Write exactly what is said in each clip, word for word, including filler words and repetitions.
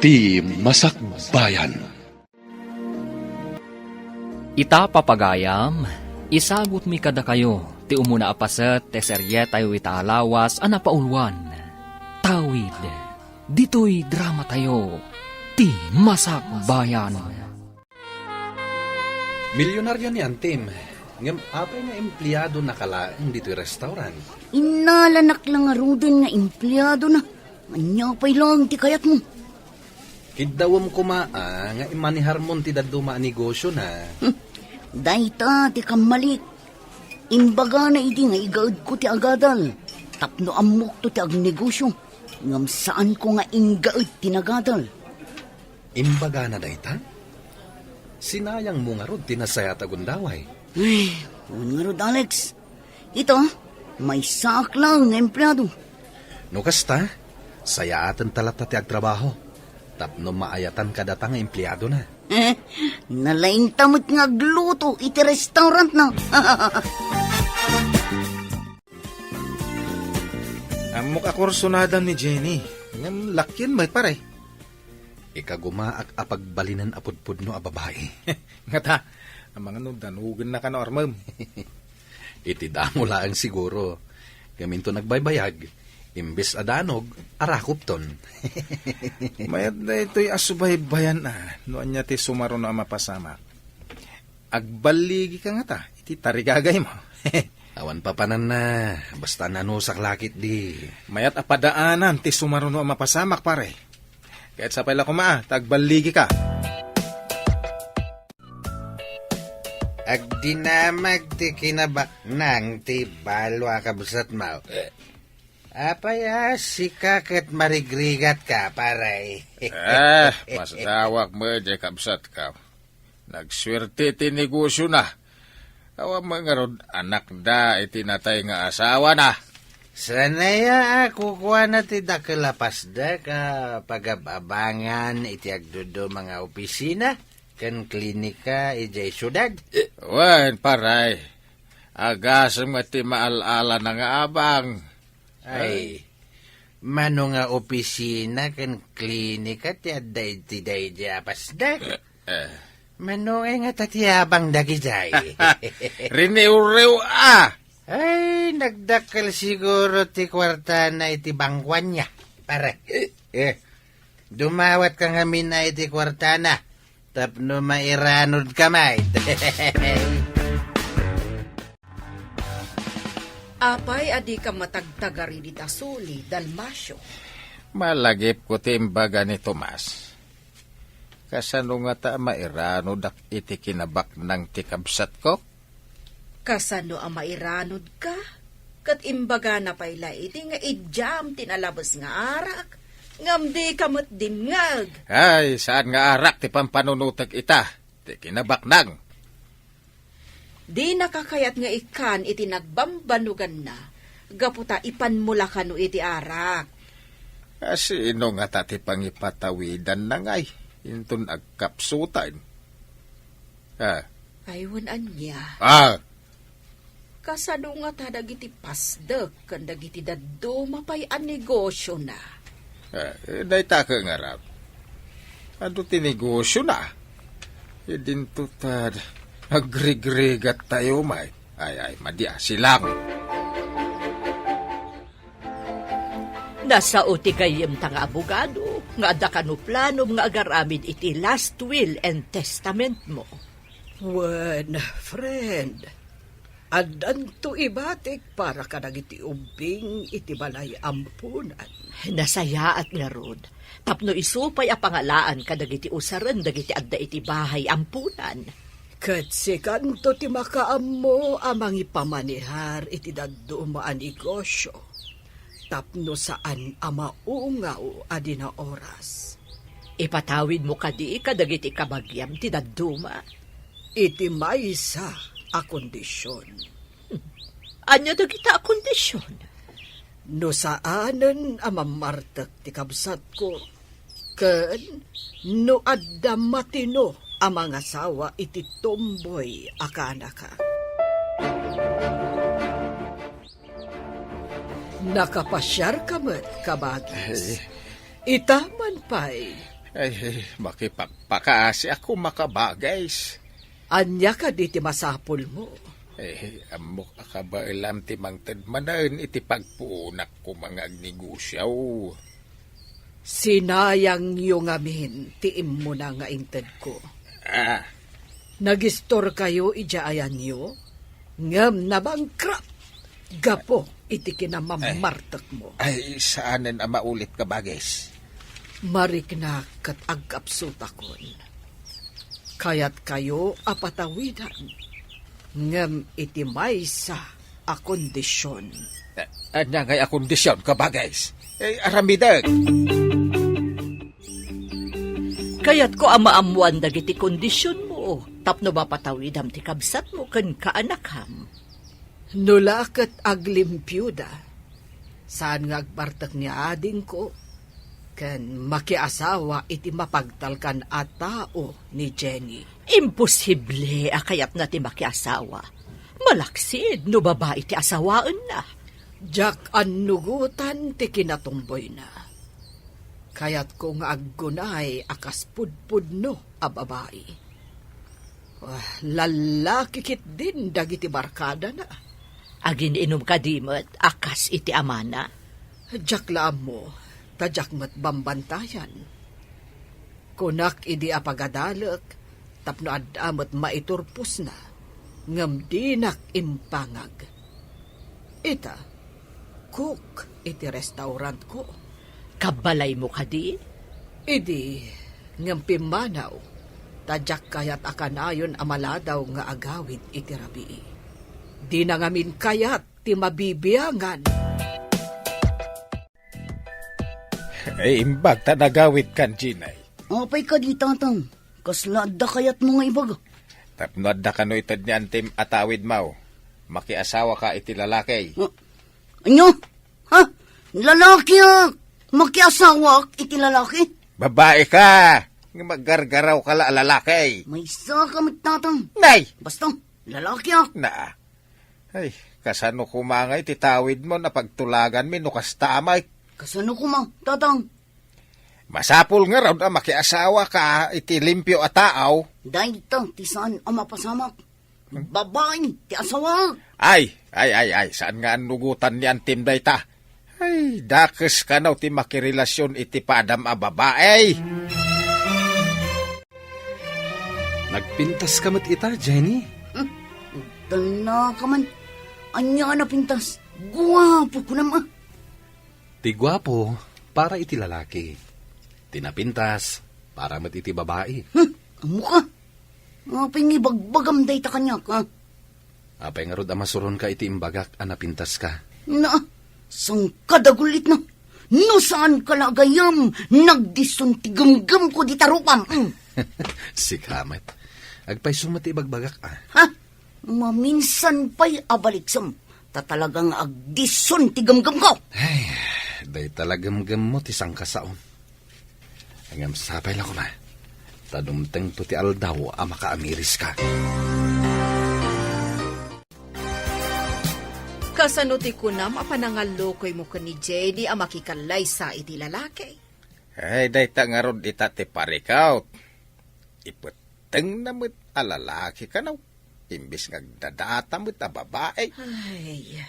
Ti Masakbayan. Ita, papagayam, isagutmi kadakayo ti umuna a paset ti serietayo ita a lawas a napauluan, Tawid. Ditoy dramatayo, Ti Masakbayan. Milyonaryo ni Antim, ngem apay nga empleadonaka laeng ditoy restaurant? Innalanak la ngaruden nga empleadona. Ania pay laeng ti kayatmo? Kiddawem koma a nga imaneharmon ti dadduma a negosiona. Hmm. Dayta ti kammalik. Imbagana idi nga igaedko ti agadal tapno ammokto ti agnegosio, ngem saanko nga inggaed ti nagadal. Imbagana dayta? Sinayangmo ngarud ti nasayaat a gundaway. Ay, wen ngarud, Alex. Ita, maysaak laeng nga empleado. No kasta, sayaatenta latta ti agtrabaho tapno maayatan kadata nga empleadona. Nalaingta met nga agluto iti restaurantna. Ammok a kursunadam ni Jenny. Ngem lakien met, pare. Ikagumaak a pagbalinen a pudpudno a babai. Ngata, amangan no danogennaka no armem. Iti damo laeng siguro. Ngem inton agbaybayag, imbes a danog, arakupton. Mayat daytoy a subaybayan a, no ania ti sumaruno a mapasamak. Agballigika ngata iti tarigagaymo. Awan papananna, basta nanusak lakit di. Mayat a padaanan ti sumaruno a mapasamak, pare. Ket sapay la koma, ta agballigika. Agdinamag ti kinabaknang ti balo a kabsatmo. Apay a sika ket marigrigatka, pare? Ah, masdawak met diay kabsatko. Nagsuerte ti negosiona. Awan met ngarud anakda iti natay nga asawana. Sanaya a kukuana ti dakkel a pasdek a pagab-abangan iti agduduma nga opisina ken klinika idiay siudad. Wen, pare. Agasem nga ti maal-alana nga abang. Ay, mano nga opisina ken klinika ti adda iti daydi a pasdek? Eh. Mano nga ta ti abang dagidiay? Riniwriw a! Ay, nagdakkel siguro ti kuartana iti bangkuanna, pare. Eh, dumawatka ngamin a iti kuartana tapno mairanodka met. Apay a dika matagtagari dita suli, Dalmacio? Malagipko ti imbaga ni Tomas. Kasano ngata a mairanodak iti kinabaknang ti kabsatko? Kasano a mairanodka? Ket imbagana pay la idi nga idiam ti nalabes nga arak, ngem dika met dimngeg. Ay, saan nga arak ti pampanunotek ita, ti kinabaknang. Dinaka kayat nga ikkan iti nagbambanuganna, gapu ta ipanmo la kano iti arak. A, sino ngata ti pangipatawidanna ngay inton agkapsutan? Ah. Ay, wen ania? Ah! Kasano ngata dagiti pasdek ken dagiti dadduma pay a negosiona? Eh, dayta ket ngarud. Adu ti negosiona. Idinto ta agrigrigat tayo, may. Ay, ay, madi a, silang. Nasao ti gayyemta nga abogado nga adda kano planom nga agaramid iti last will and testament mo. Wen, friend, addanto ibatik para kadagiti ubbing iti balay ampunan. Nasayaat ngarud, tapno isu pay a pangalaan kadagiti usaren dagiti adda iti bahay ampunan. Ket sikanto ti makaammo a mangipamanihar iti dadduma a negosio tapno saan a maungaw a dina oras. Ipatawidmo kadi kadagiti kabagiam ti dadduma? Iti maysa a kondision. Ania dagita a kondision? No saanen a mammartek ti kabsatko, ken no adda matino a mangasawa iti tomboy a kaanaka. Nakapasiarka met, kabagis. Ay. Ita man pay, Ay, makipakpakaasiak koma, Kabages. Ania kadi ti masapulmo? Eh, ammok a kabaelam ti mangted manen iti pagpuonak koma nga agnegosio. Sinayangyo ngamin ti immuna nga intedko. Ah. Nagistorkayo idiay ayanyo, ngem nabangkrut gapu iti kinamammartekmo. Ay, saanen a maulit, Kabages. Mariknak ket agkapsutakon. Kayatkayo a patawidan, ngem iti maysa a kondision. A-, ania ngay a kondision, Kabages? Eh, aramidek. Kayatko a maammoan dagiti kondisionmo tapno mapatawidam ti kabsatmo ken kaanakam. No la ket aglimpioda, saan nga agbartek ni adingko ken makiasawa iti mapagtalkan a tao ni Jenny. Imposible a kayatna ti makiasawa. Malaksid no babai ti asawaenna. Diak annugotan ti kinatumboyna. Kayatko nga aggunay a kas pudpudno a babai. Ah, lallaki ketdin dagiti barkadana. Agin-inum kadi met a kas iti amana? Diak la ammo, ta diak met bambantayan. Kunak idi a pagadalek tapno adda met maiturposna, ngem dinak impangag. Ita, cook iti restaurantko. Kabbalaymo kadi? Idi, ngem pimmanaw, ta diak kayat a kanayon a maladaw nga agawid iti rabii. Dina ngamin kayat ti mabibiangan. Ay, imbag ta nagawidkan, Jenny. Apay kadi, Tatang? Kasla adda kayatmo nga ibaga? Tapno adda kano ited ni antim a tawidmo, makiasawaka iti lalaki. Ah, ania? Ha? Lalaki a makiasawaak iti lalaki? Babai ka! Nga maggargaraw ka la a lalaki. Maysa ka met, Tatang. Nay! Basta, lalaki ak. Na. Ay, kasano koma nga iti tawidmo a pagtulaganmi no kasta met? Kasano koma, Tatang? Masapul ngarud a makiasawaka iti limpio a tao. Dayta ti saan a mapasamak. Babai ti asawaak. Ay, ay, ay, ay, saan nga annugotan ni antim dayta? Ay, dakes kano ti makirelasion iti padam a babai. Nagpintas ka met ita, Jenny? Hmm? Dana ka man. Ania a napintas? Guapo kunam a. Ti guapo, para iti lalaki. Ti napintas, para met iti babai. Hmm? Ammo ka? Apay nga ibagbagam dayta kaniak, ha? Apay ngarud a masuronka iti imbagak a napintas ka? Na, saan ka dagulitna? No saan ka la agayam, nagdison ti gemgemko dita rupam. Mm. Sika met. Agpayso met ti ibagbagak, ah. Ha? Maminsan pay a baliksem, ta talaga nga agdison ti gemgemko. Ay, dayta la gemgemmo ti sangkasaom. Ngem sapay la koma, ta dumtengto ti aldaw a makaamiriska. Kasano ti kunam a panangallukoymo ken ni Jenny a makikallaysa iti lalaki? Ay, dayta ngarud ita ti parikawt. Ipettengna met a lalaki kano, imbes nga agdadata met a babai. Ay,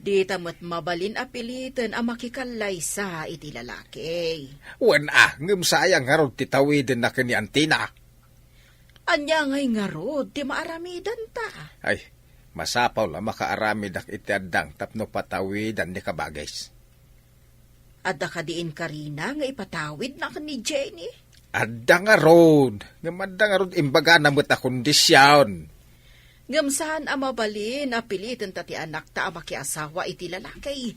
dita met mabalin a piliten a makikallaysa iti lalaki. Wen a, ngem sayang ngarud ti tawidenna ken ni antina. Ania ngay ngarud ti maaramidanta? Ay, masapul a makaaramidak iti addang tapno patawidan ni Kabages. Adda kadi inkarina nga ipatawidna ken ni Jenny? Adda ngarud, ngem adda ngarud imbagana met a kondision. Ngem saan a mabalin a pilitenta ti anakta a makiasawa iti lalaki.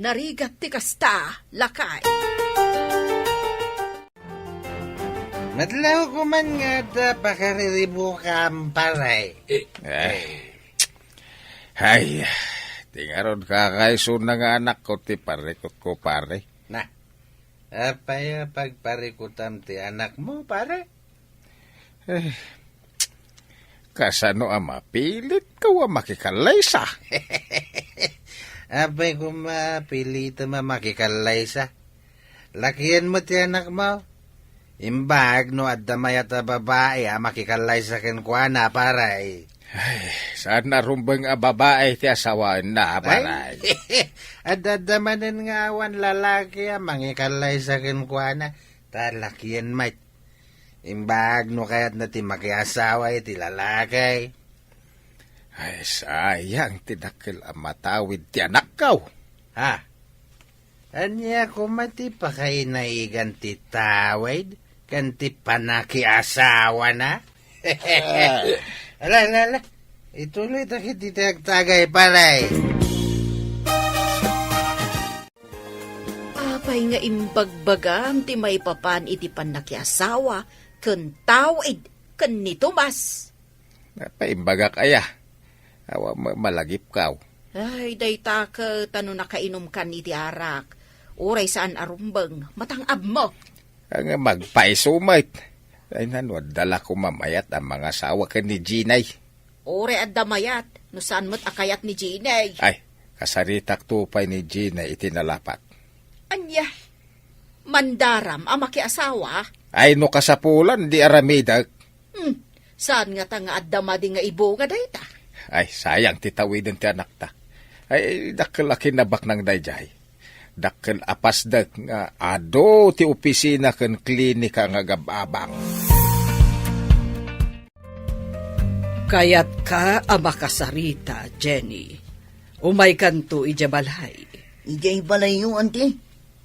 Narigat ti kasta, lakay. Nadlaw ko man nga adda pakariribukam, pare. Eh. Ay, ti ngarud kakaisuna nga anakko ti parikutko, pare. Na, apay a pagparikutam ti anakmo, pare? Eh, kasano a mapilitko a makikallaysa? Apay koma pilitem a makikallaysa? Lakianmo ti anakmo, Imbag no adda mayat a babai a makikallaysa kenkuana, pare. Ay, saan a rumbeng a babai ti asawaenna, pare. Adda, adda manen nga awan lalaki a mangikallaysa kenkuana, ta lakien met. Imbag no kayatna ti makiasawa iti lalaki. Ay, sayang ti dakkel a matawid ti anakko. Ha? Ania koma ti pakainaigan ti tawid ken ti panakiasawana? Ala, ala, ala. Ituloy ta ket iti agtagay, pare. Apay nga imbagbagam ti maipapan iti pannakiasawa ken tawid ken ni Tomas? Napaimbagak aya. Awan ma-, malagipkaw. Ay, dayta ket no nakainumkan iti arak, uray saan a rumbeng, matang-abmo. Nga magpaiso met. Ay, nano, adda la koma mayat a mangasawa ken ni Jenny. Uray adda mayat, no saan met a kayat ni Jenny. Ay, kasaritakto pay ni Jenny iti nalapat. Ania? Mandaram a makiasawa? Ay, no kasapulan, di aramidek. Hmm, saan ngata nga adda madi nga ibunga dayta? Ay, sayang ti tawiden ti anakta. Ay, dakkel a kinabaknang daydiay. Dakkel a pasdek nga adu ti opisina ken klinika nga agab-abang. Kayatka a makasarita, Jenny. Umaykanto idiay balay. Idiay balayyo, anti?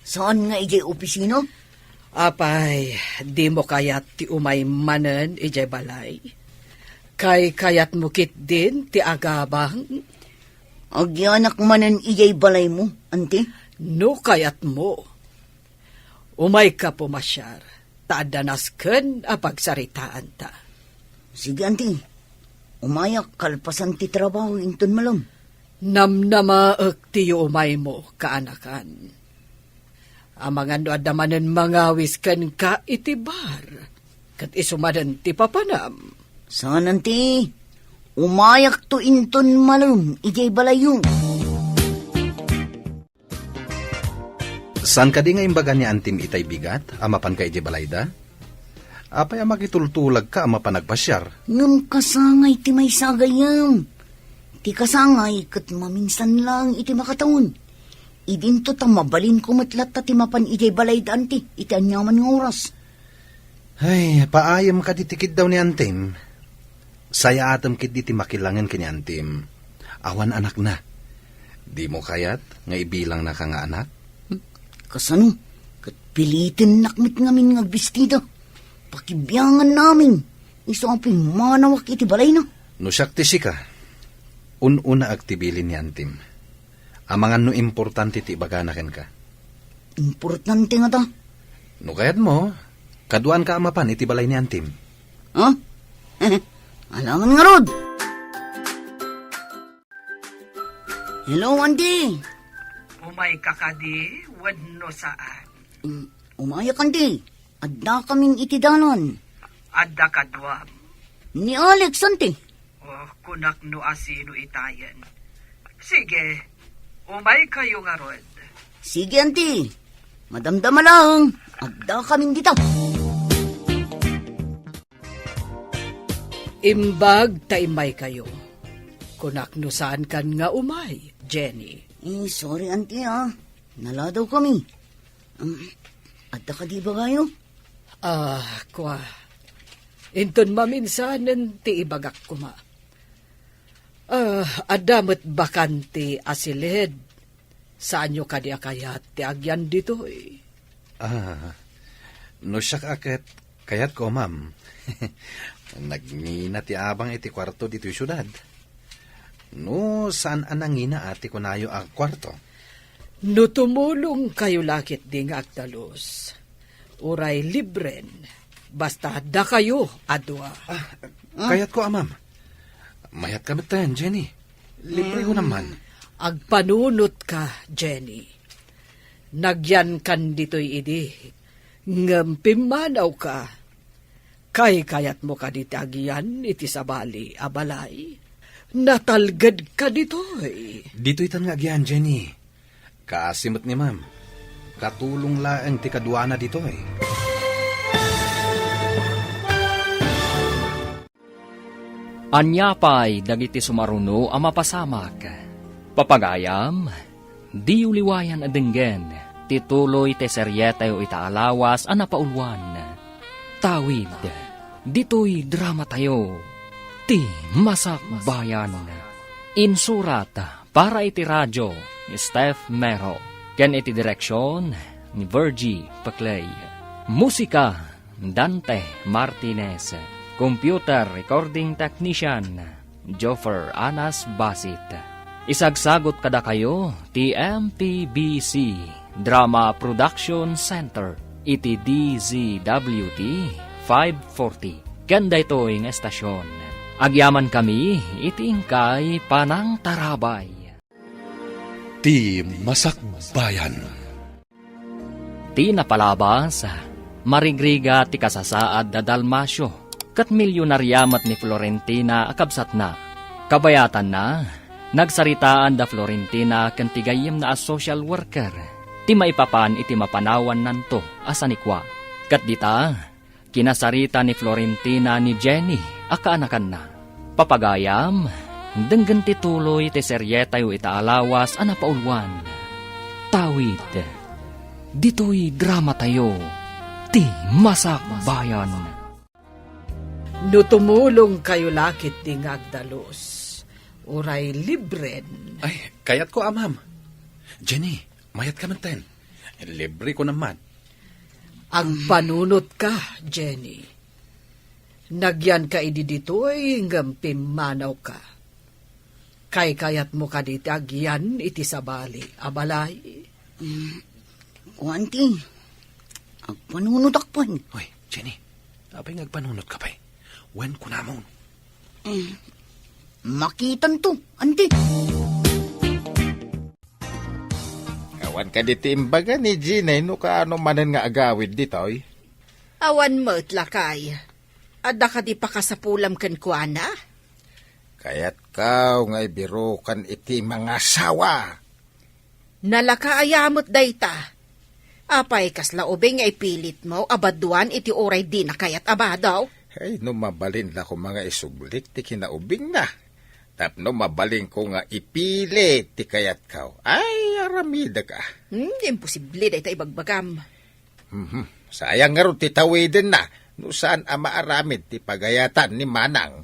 Saan nga idiay opisina? Apay, dimo kayat ti umay manen idiay balay? Kaykayatmo ketdin ti agabang? Agyanak manen idiay balaymo, anti? No kayatmo. Umayka pumasiar, ta adda nasken a pagsaritaanta. Sige, anti. Umayak kalpasan ti trabaho inton malem. Namnamaek ti yuumaymo, kaanakan. Amangan no adda manen mangawis kenka iti bar, ket isu manen ti papanam. Saan, anti. Umayakto inton malem idiay balayyo. Saan kadi nga imbaga ni Antim itay bigat a mapanka idiay balayda? Apay a makitultulagka a mapan agpasiar? Ngem kasangay ti maysa gayam. Ti kasangay ket maminsan laeng iti makatawen. Idinto ta mabalinko met latta ti mapan idiay balayda, anti, iti aniaman nga oras. Ay, paayem kadi ti kiddaw ni Antim. Sayaatem ketdi ti makilangen ken ni Antim. Awan anakna. Dimo kayat nga ibilangnaka nga anak? Hmm, kasano? Ket pilitennak met ngamin nga agbistida. Pakibianganna amin. Isu a pimmanawak iti balayna. No siak ti sika, un-unaek ti bilin ni Antim. Amangan no importante ti ibagana kenka. Importante ngata? No kayatmo, kaduaanka a mapan iti balay ni Antim. Ha? Alangan ngarud! Hello, Anti! Umayka kadi wenno saan? Mm, umayak, Anti. Addakamin iti dalan. Adda kaduam? Ni Alex, Anti. Oh, kunak no asino itayen. Sige, umaykayo ngarud. Sige, Anti. Madamdama laeng, addakamin dita. Imbag ta immaykayo. Kunak no saankan nga umay, Jenny. Eh, sorry, Anti, ah. Naladawkami. Um, adda kadi ibagayo? Ah, kua. Inton maminsanen ti ibagak koma. Ah, adda met bakante a siled. Saanyo kadi a kayat ti agyan ditoy? Ah, no siak a ket kayatko, ma'am. Nagngina ti abang iti kuarto ditoy siudad. No saan a nangina a ti kunayo a kuarto? No tumulongkayo la ketdi nga agdalus, uray libren, basta dakayo a dua. Ah, kayatko a, ma'am. Mayatka metten, Jenny. Libre ko naman. Agpanunotka, Jenny. Nagyankan ditoy idi, ngem pimmanawka. Kaykayatmo kadi ti agyan iti sabali a balay? Natalgedka ditoy. Ditoytan nga agyan, Jenny. Kaasi met ni ma'am. Katulong laeng ti kaduana ditoy. Ania pay dagiti sumaruno a mapasamak? Papagayam, diyo liwayan a denggen ti tuloy ti serietayo ita a lawas a napauluan. Tawid, ditoy dramatayo, ti Masakbayan. Insurat para iti radio, Steph Mero, ken iti direksion ni Virgie Peclay. Musika, Dante Martinez. Computer recording technician, Joffer Anas Basit. Isagsagot kadakayo ti M P B C Drama Production Center iti D Z W T five forty. Ken daytoy nga estasion, agyamankami iti inkay panangtarabay. Ti Masakbayan. Ti napalabas, marigrigat ti kasasaad da Dalmacio, ket milyonaria met ni Florentina a kabsatna. Kabayatanna, nagsaritaan da Florentina ken ti gayyemna a social worker ti maipapan iti mapanawannanto a sanikua. Ket dita, kinasarita ni Florentina ni Jenny a kaanakanna. Papagayam, denggen ti tuloy ti serietayo ita a lawas a napauluan. Tawid, ditoy dramatayo, ti Masakbayan. No tumulongkayo la ketdi nga agdalus, uray libren. Ay, kayatko, a, ma'am. Jenny, mayat ka man ten. Libre ko naman. Agpanunot ka, Jenny. Nagyan ka idi ditoy ngem pimmanaw ka. Kaykayat mo kadi ti agyan iti sabali a balay? Mm, kuan ti, agpanunotak pay. Hoy, Jenny, apay nga agpanunot ka pay? Wen kunamon. Mm, makitanto, anti. Awan kadi ti imbaga ni Jenny no kaano manen nga agawid ditoy? Awan met, lakay. Adda kadi pakasapulam kenkuana? Kayatko nga ibirokan iti mangasawa. Nalaka aya met dayta. Apay kasla ubing nga ipilitmo a baduan iti uray dina kayat a badaw? Ay, no mabalin la koma nga isublik ti kinaubingna. Tapno mabalinko nga ipili ti kayatko. Ay, aramidek, a. Hmm, imposible dayta ibagbagam. Mhm. Sayang ngarud ti tawidenna no saan a maaramid ti pagayatan ni Manang.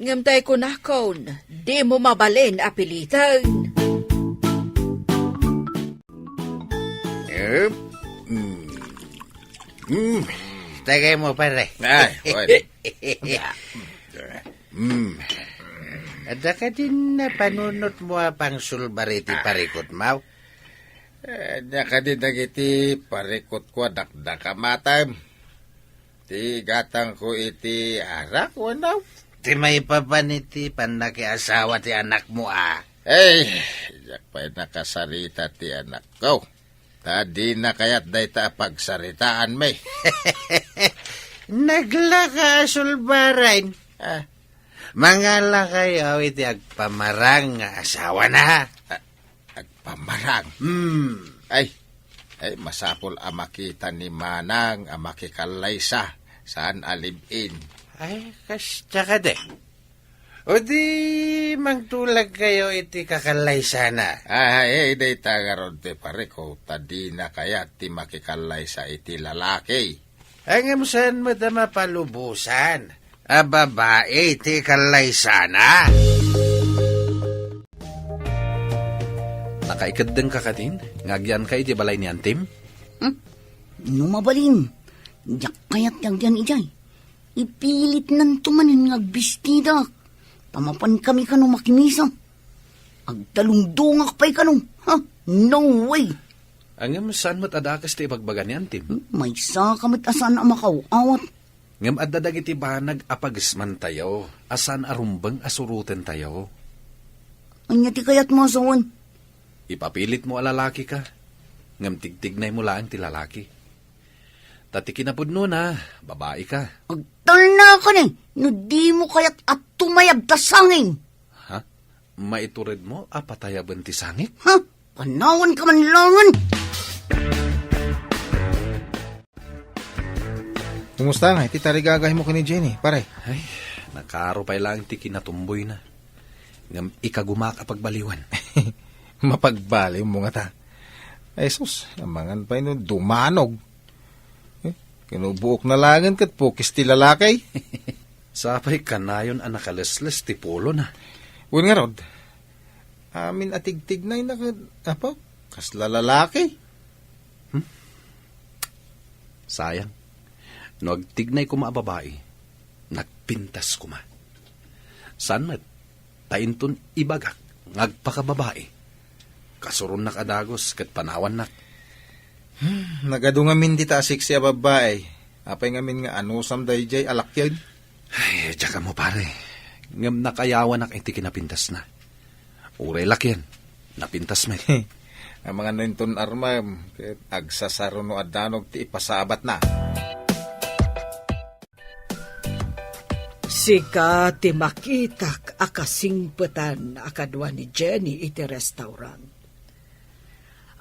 Ngem tay kunakon, dimo mabalin a piliten. Eh, mm. Mm. Tagay mo, pare. Ay, wen. Mm. Adda kadin napanunotmo a pangsulbari ti parikutmo? Eh, ania kadi dagiti parikutko a dakdakamatem? Ti gatangko iti arak, wenno? Ti maipapan iti pannakiasawa ti anakmo, a. Ay, diak pay nakasarita ti anakko. Ta dina kayat dayta a pagsaritaanmi. Naglaka a sulbaren. Ah. Mangalakayo iti agpamarang nga asawana. Ah, agpamarang? Hmm. Ay, ay, masapul a makita ni Manang a makikallaysa, saan a live-in. Ay, kasta kadi. O di, mangtulagkayo iti kakallaysana. Ay, ay, dayta ngarud ti parikut, ta dina kayat ti makikallaysa iti lalaki. Ngem saan met a mapalubosan a babai ti kallaysana? Nakaikeddengka kadin nga agyanka iti balay ni Antim? Hmm? No mabalin, diak kayat ti agyan idiay. Ipilitnanto manen nga agbistidak. Ta mapankami kano makimisa. Agtalungdongak pay kano. Ha? No way! Ngem saan met a dakes ti ibagbaga ni Antim? Hmm? Maysaka met a saan a makaw-awat. Ngem adda dagiti banag a pagesmantayo a saan a rumbeng a surotentayo. Ania ti kayatmo a sawen? Ipapilitmo a lalakika, ngem tigtignaymo laeng ti lalaki. Ta ti kinapudnona, babaika. Agtalnaka ni, no dimo kayat a tumayab ta sangin. Ha? Maituredmo a patayaben ti sangik? Ha? Panawanka man laengen! Kumusta nga iti tarigagaymo ken ni Jenny, pare? Ay, Nakaro pay laeng ti kinatumboyna. Ngem ikagumaak a pagbaliwen. Mapagbaliwmo ngata. Ay sus, amangan pay no dumanog. Eh, kinubuok na laengen ket pukis ti lalaki. Sapay kanayon a nakalesles ti pulona. Wen ngarud, amin a tigtignayna ket, apo, kasla lalaki. Hmm? Sayang. No agtignay koma a babai, nagpintas koma. Saan met, ta inton ibagak nga agpakababai, kasuronnak a dagus ket panawannak. Hmm, nagadu ngamin dita a sexy a babai. Apay ngamin nga anusam daydiay a lakian? Ay, diak ammo, pare. Ngem nakayawanak iti kinapintasna. Uray lakian, napintas met. Amangan no inton armam, ket agsasaro no addanog ti ipasabatna. Sika ti makitak a kasingpetan a kadua ni Jenny iti restaurant.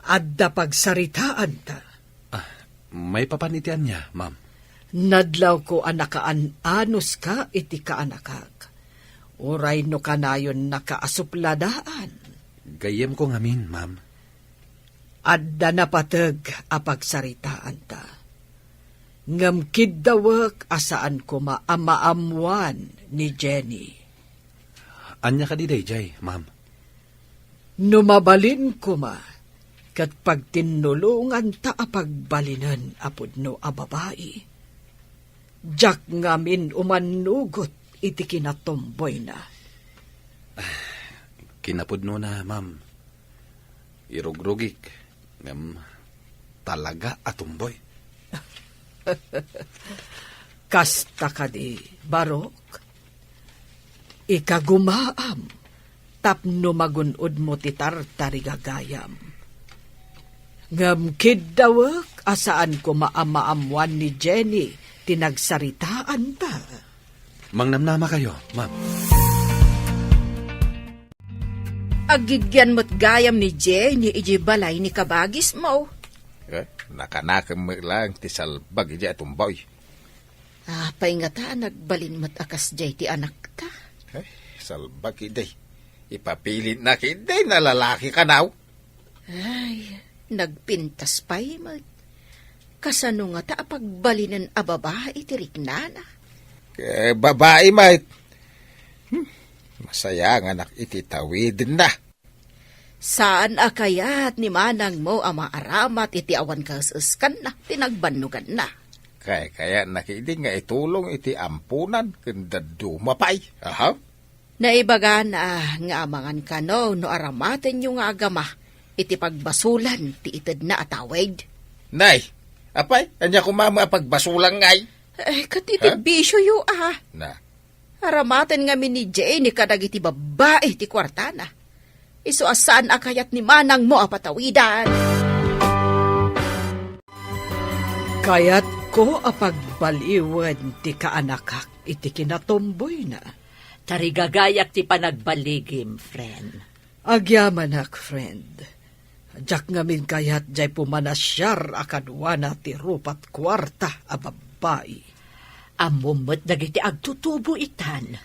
Adda pagsaritaanta. Ah, maipapan iti ania, ma'am? Nadlawko a nakaan-anuska iti kaanakak. Uray no kanayonnaka a supladaan. Gayyemko ngamin, ma'am. Adda napateg a pagsaritaanta. Ngem kiddawek a saan koma a maammoan ni Jenny. Ania kadi daydiay, ma'am? No mabalin koma, ket pagtinnulonganta a pagbalinen a pudno a babai. Diak ngamin umannugot iti kinatumboyna. Kinapudnona, ma'am. Irugrugik, ngem talaga a tumboy. Kasta kadi, Barok? Ikagumaam tapno magun-odmo ti tartarigagayam. Ngem kiddawek a saan koma a maammoan ni Jenny ti nagsaritaanta. Mangnamnamakayo, ma'am. Aggigyan met gayam ni Jenny idiay balay ni kabagismo. Eh, nakanakem met laeng ti salbag idiay a tumboy. Apay ngata a nagbalin met a kasdiay ti anakta? Ay, salbag idi. Ipapilitna ketdi a lalaki kanaw. Ay, nagpintas pay met. Kasano ngata a pagbalinen a babai ti riknana? Eh, babai met. Hmm, masayanganak iti tawidenna. Saan a kayat ni manangmo a maaramat iti awan kaes-eskanna ti nagbannoganna? Kay-, kayatna ketdi nga itulong iti amponan ken dadduma pay. Aha. Naibagana nga amangan kano no aramatenyo nga agama iti pagbasolan ti itedna a tawid. Nay, apay, ania koma met a pagbasolan ngay? Eh, ket iti Ha? bisioyo, ah. Na. Aramaten ngamin ni Jenny kadagiti babbai ti kuartana. Isu a saan a kayat ni manangmo a patawidan. Kayatko a pagbaliwen ti kaanakak iti kinatumboyna. Tarigagayak ti panagbaligim, friend. Agyamanak, friend. Diak ngamin kayat diay pumanasiar a kaduana ti rupat kuarta a babbai. Ammom met dagiti agtutubo itan.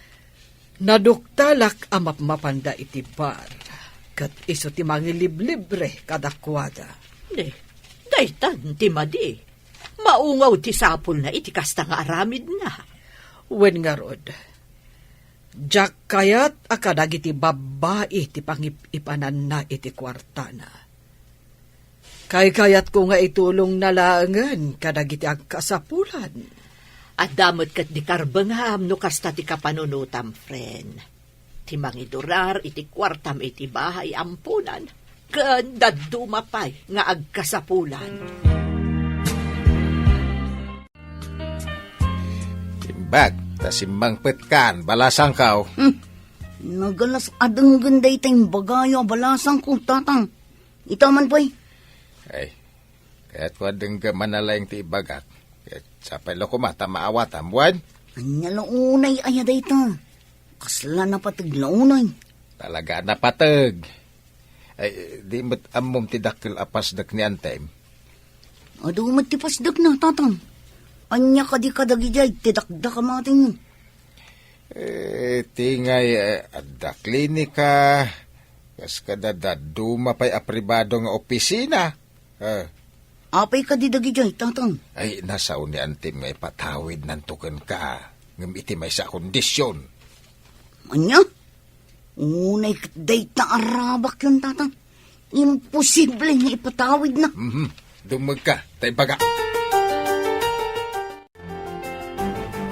Naduktalak a mapmapanda iti bar, ket isu ti mangiliblibre kadakuada. Ne, daytan ti madi. Maungaw ti sapulna iti kasta nga aramidna. Wen ngarud, diak kayat a kadagiti babbai ti pangip-ipananna iti kuartana. Kaykayatko nga itulongna laengen kadagiti agkasapulan. Adda met ket di karbengam no kasta ti kapanunotam, friend. Ti mangidurar iti kuartam iti bahay amponan, ken dadduma pay nga agkasapulan. Imbag ta simmangpetkan, balasangko. Hmm. Nagalas a denggen dayta imbagayo a balasangko, Tatang. Ita man pay. Ay, kayatko a denggem a nalaing ti ibagak. Ket sapay la koma ta maawatam, wen? Ania la unay aya dayta? Kasla napateg la unay. Talaga a napateg. Ay, di met ammom ti dakkel a pasdek ni antem? Adu met ti pasdekna, Tatang. Ania kadi kadagidiay ti dakdak a matenyo? Eh, ti ngay, eh, adda klinika, kas kada dadduma pay a pribado nga opisina. Eh. Apay kadi dagidiay, Tatang? Ay, nasao ni Antim nga ipatawidnanto kenka, ngem iti maysa a kondisyon. Ania? Unay ket dayta a rabakyon, Tatang. Imposible nga ipatawidna. Mhm. Dummegka, ta ibaga.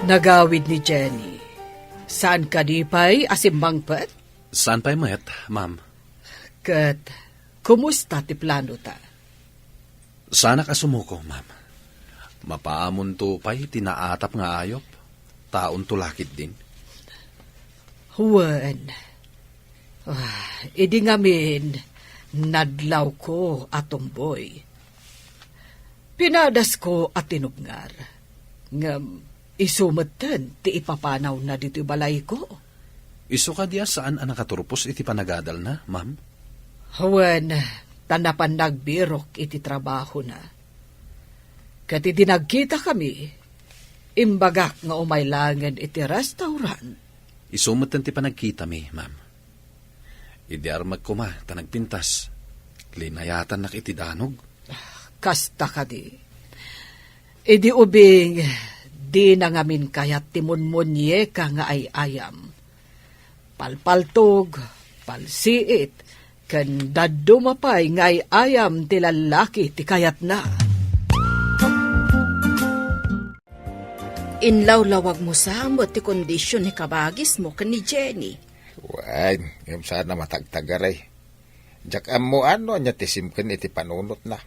Nagawid ni Jenny. Saan kadi pay a simmangpet? Saan pay met, ma'am. Ket, kumusta ti planota? Saanak a sumuko, ma'am. Mapaamonto pay ti naatap nga ayup. Taonto la ketdin. Wen. Ah, idi ngamin, nadlawko a tumboy. Pinadasko a tinubngar. Ngem isu metten ti ipapanawna ditoy balayko. Isu kadi a saan a nakaturpos iti panagadalna, ma'am? Wen, ta napan nagbirok iti trabahona. Ket idi nagkitakami, imbagak nga umay laengen iti restaurant. Isu metten ti panagkitami, ma'am. Idi armek koma ta nagpintas, linayatannak iti danog. Kasta kadi. Idi ubing, dina ngamin kayat ti munmunieka nga ay-ayam. Palpaltog, palsiit, ken dadduma pay nga ay-ayam ti lallaki ti kayatna. Inlawlawagmo sa met ti kondision ni kabagismo ken ni Jenny. Wen, ngem saan a matagtagaray. Diak ammoan no ania ti simken iti panunotna.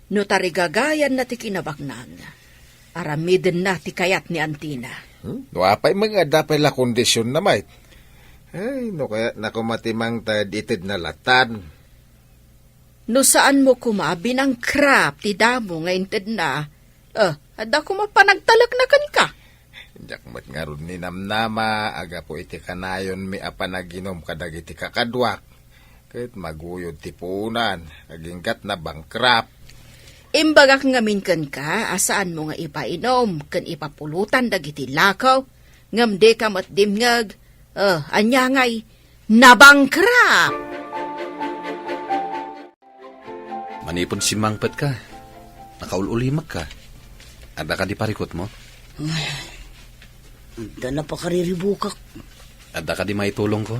No tarigagayanna ti kinabaknang, aramidenna ti kayat ni antina. Hmm? No apay met nga adda pay la kondisionna met. Ay, no kayatna koma ti mangted, itedna latan. No saanmo koma a binangkrap ti damo nga intedna, eh, adda koma panagtalekna kenka. Diak met ngarud ninamnama a gapu iti kanayonmi a panaginom kadagiti kakaduak, ket maguyod ti puonan, agingga't nabangkrap. Imbagak ngamin kenka a saanmo nga ipainom ken ipapulotan dagiti lakaw, ngem dika met dimngeg. Eh, ania ngay, nabangkrap! Manipud simmangpetka, nakaul-ulimekka. Adda kadi parikutmo? Ay, adda la pakariribukak. Adda kadi maitulongko?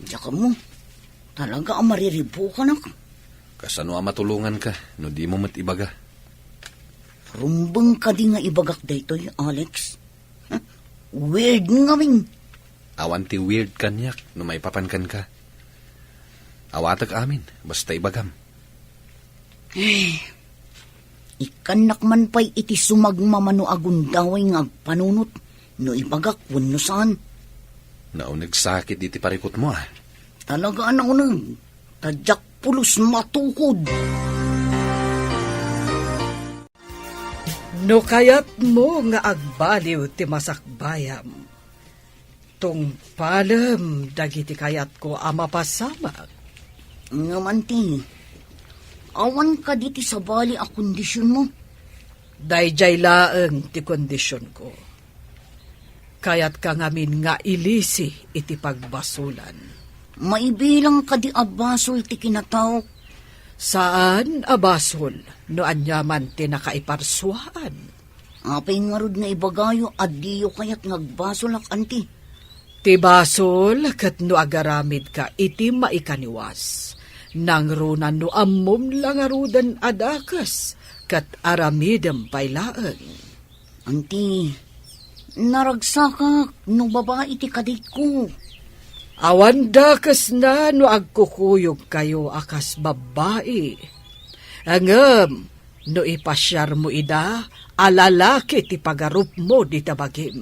Diak ammo. Talaga a mariribukanak. Kasano a matulonganka no dimo met ibaga? Rumbeng kadi nga ibagak daytoy, Alex? Weird ngamin. Awan ti weird kaniak no maipapan kenka. Awatek amin, basta ibagam. Eh, ikkannak man pay iti sumagmamano a gundaway nga agpanunot no ibagak wenno saan. Naunegsakit iti parikutmo, ah. Talaga a nauneg, ta diak pulos matukod. No kayatmo nga agbaliw ti masakbayam, tungpalem dagiti kayatko a mapasamak. Ngem anti, awan kadi ti sabali a kondisionmo? Daydiay laeng ti kondisionko. Kayatka ngamin nga ilisi iti pagbasolan. Maibilang kadi a basol ti kinataok? Saan a basol no aniaman ti nakaiparsuaan. Apay ngarud nga ibagayo a diyo kayat nga agbasolak, anti? Ti basol ket no agaramidka iti maikaniwas, nangruna no ammom la ngaruden a dakes ket aramidem pay laeng. Anti, naragsakak no babai ti kaditko. Awan dakesna no agkukuyogkayo a kas babbai. Ngem no ipasiarmo ida a lalaki ti pagarupmo dita bagim,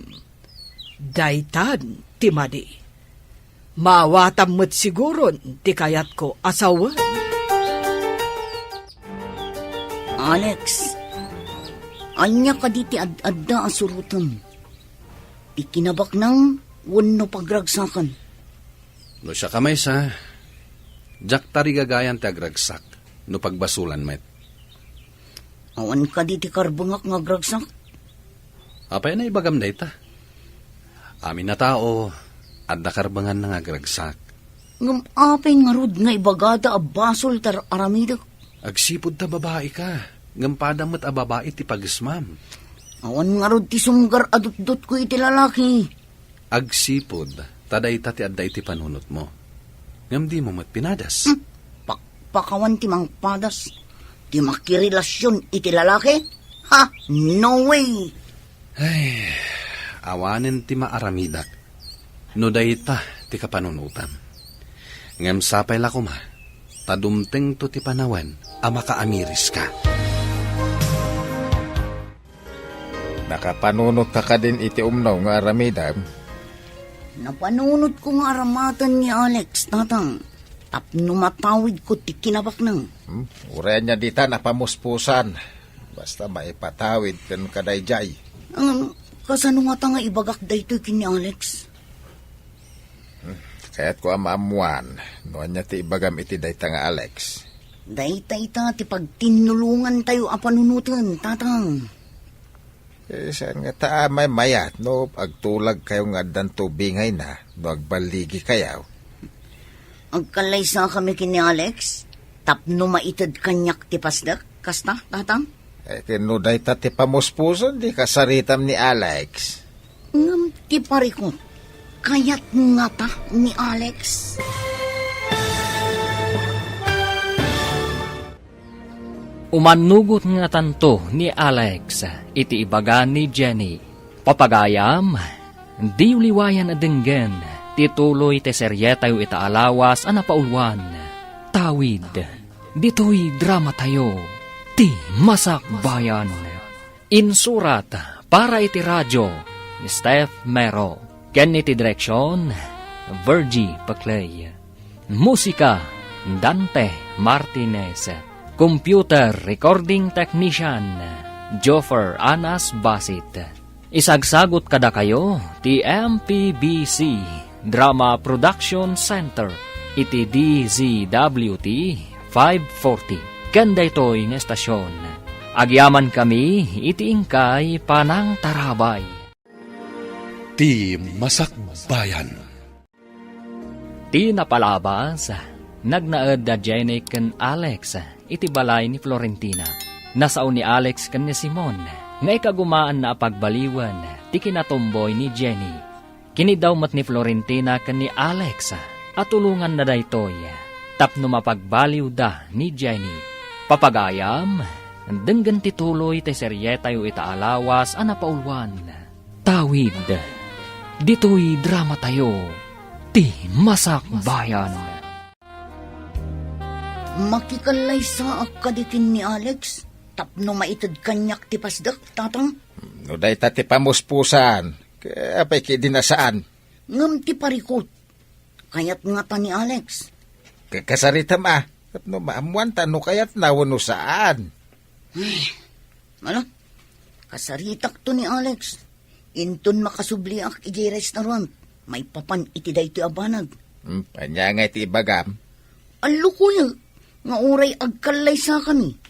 daytan ti madi. Maawatam met siguron ti kayatko a sawen. Alex, ania kadi ti ad-adda a surotem? Ti kinabaknang wenno pagragsakan? No siak a maysa, diak tarigagayan ti agragsak no pagbasolan met. Awan kadi ti karbengak nga agragsak? Apay a naibagam dayta? Amin a tao, adda karbenganna nga agragsak. Ngem apay ngarud nga ibagada a basol ti ar-aramidek? Agsipud ta babai ka, ngem padam met a babai ti pagesmam. Awan ngarud ti sumgar a dutdotko iti lalaki. Agsipud ta dayta ti adda iti panunotmo. Ngem dimo met pinadas. Hmm, pakpakawan ti mangpadas. Ti makirelasion iti lalaki? Ha? No way! Ay, awanen ti maaramidak no dayta ti kapanunotam. Ngem sapay la koma ta dumtengto ti panawen a makaamiriska. Nakapanunotka kadin iti umno nga aramidem? Napanunotko nga aramaten ni Alex, Tatang, tapno matawidko ti kinabaknang. Hmm? Uray ania dita napamuspusan. Basta maipatawid ken kadaydiay. Ngem, kasano ngata nga ibagak daytoy ken ni Alex? Hmm, kayatko a maammuan no ania ti ibagam iti dayta nga Alex. Dayta ita ti pagtinnulongantayo a panunoten, Tatang. Eh, saan ngata a maymayat no agtulagkayo nga addanto bingayna no agballigikayo? Agkallaysakami ken ni Alex tapno maited kaniak ti pasdek, kasta, Tatang? Eh, ken no dayta ti pamuspuson, di kasaritam ni Alex. Ngem ti parikut, kayat ngata ni Alex? Umannugot ngatanto ni Alex iti ibaga ni Jenny. Papagayam, diyo liwayan a denggen ti tuloy ti serietayo ita a lawas a napauluan. Tawid, ditoy dramatayo, Ti Masakbayan. Insurat para iti radio ni Steph Mero ken iti direksion, Virgie Paclay. Musika, Dante Martinez. Computer recording technician, Joffer Anas Basit. Isagsagot kadakayo ti M P B C Drama Production Center iti D Z W T five forty. Ken daytoy nga estasion, agyamankami iti inkay panangtarabay. Ti Masakbayan. Ti napalabas, nagnaed da Jenny ken Alex iti balay ni Florentina. Nasao ni Alex ken ni Simon nga ikagumaanna a pagbaliwen ti kinatumboy ni Jenny. Kiniddaw met ni Florentina ken ni Alex a tulonganna daytoy tapno mapagbaliwda ni Jenny. Papagayam, denggen ti tuloy ti serietayo ita a lawas a napauluan. Tawid, ditoy dramatayo, Ti Masakbayan. Makikallaysaak kadi ken ni Alex tapno maited kaniak ti pasdek, Tatang? No dayta ti pamuspusan, apay ketdi a saan? Ngem ti parikut, kayat ngata ni Alex. Ka-, kasaritam a, tapno maammuanta no kayatna wenno saan. Ay, ala, kasaritakto ni Alex. Inton makasubliak idiay restaurant, maipapan iti daytoy a banag. Hmm, ania ngay ti ibagam? Allukoyek nga uray agkallaysakami.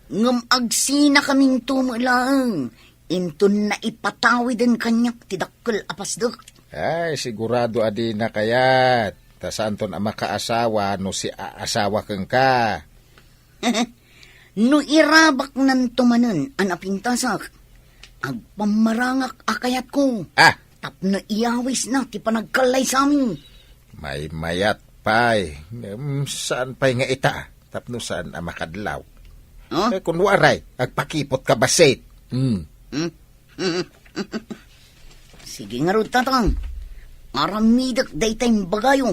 Ngem agsinakaminto met laeng inton naipatawiden kaniak ti dakkel a pasdek. Ay, sigurado a dina kayat. Ta saanton a makaasawa no siaasawa kenka. No irabaknanto manen a napintasak, agpammarangak a kayatko. Ah! Tapno iyawisna ti panagkallaysami. Maymayat pay. Ngem saan pay nga ita, tapno saan a makadlaw. Huh? Eh, kun waray, agpakipotka bassit. Hmm. Hmm? Sige ngarud, Tatang. Aramidek dayta imbagayo.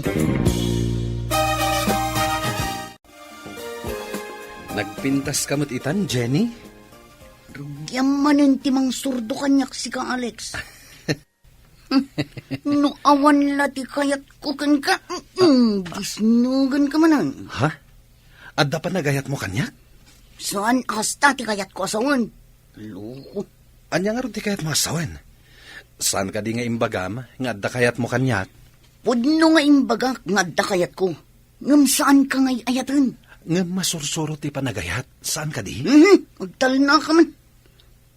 Nagpintaska met itan, Jenny? Rugiam manen ti mangsurdo kaniak sika, Alex. No awan la ti kayatko kenka, mm, disnugenka manen. Ha? Adda panagayatmo kaniak? Saan a kasta ti kayatko a sawen. Loko. Ania ngarud ti kayatmo a sawen? Saan kadi nga imbagam nga adda kayatmo kaniak? Pudno nga imbagak nga adda kayatko. Ngem saanka nga ay-ayaten. Ngem masursuro ti panagayat, saan kadi? Mhm, agtalnaka man.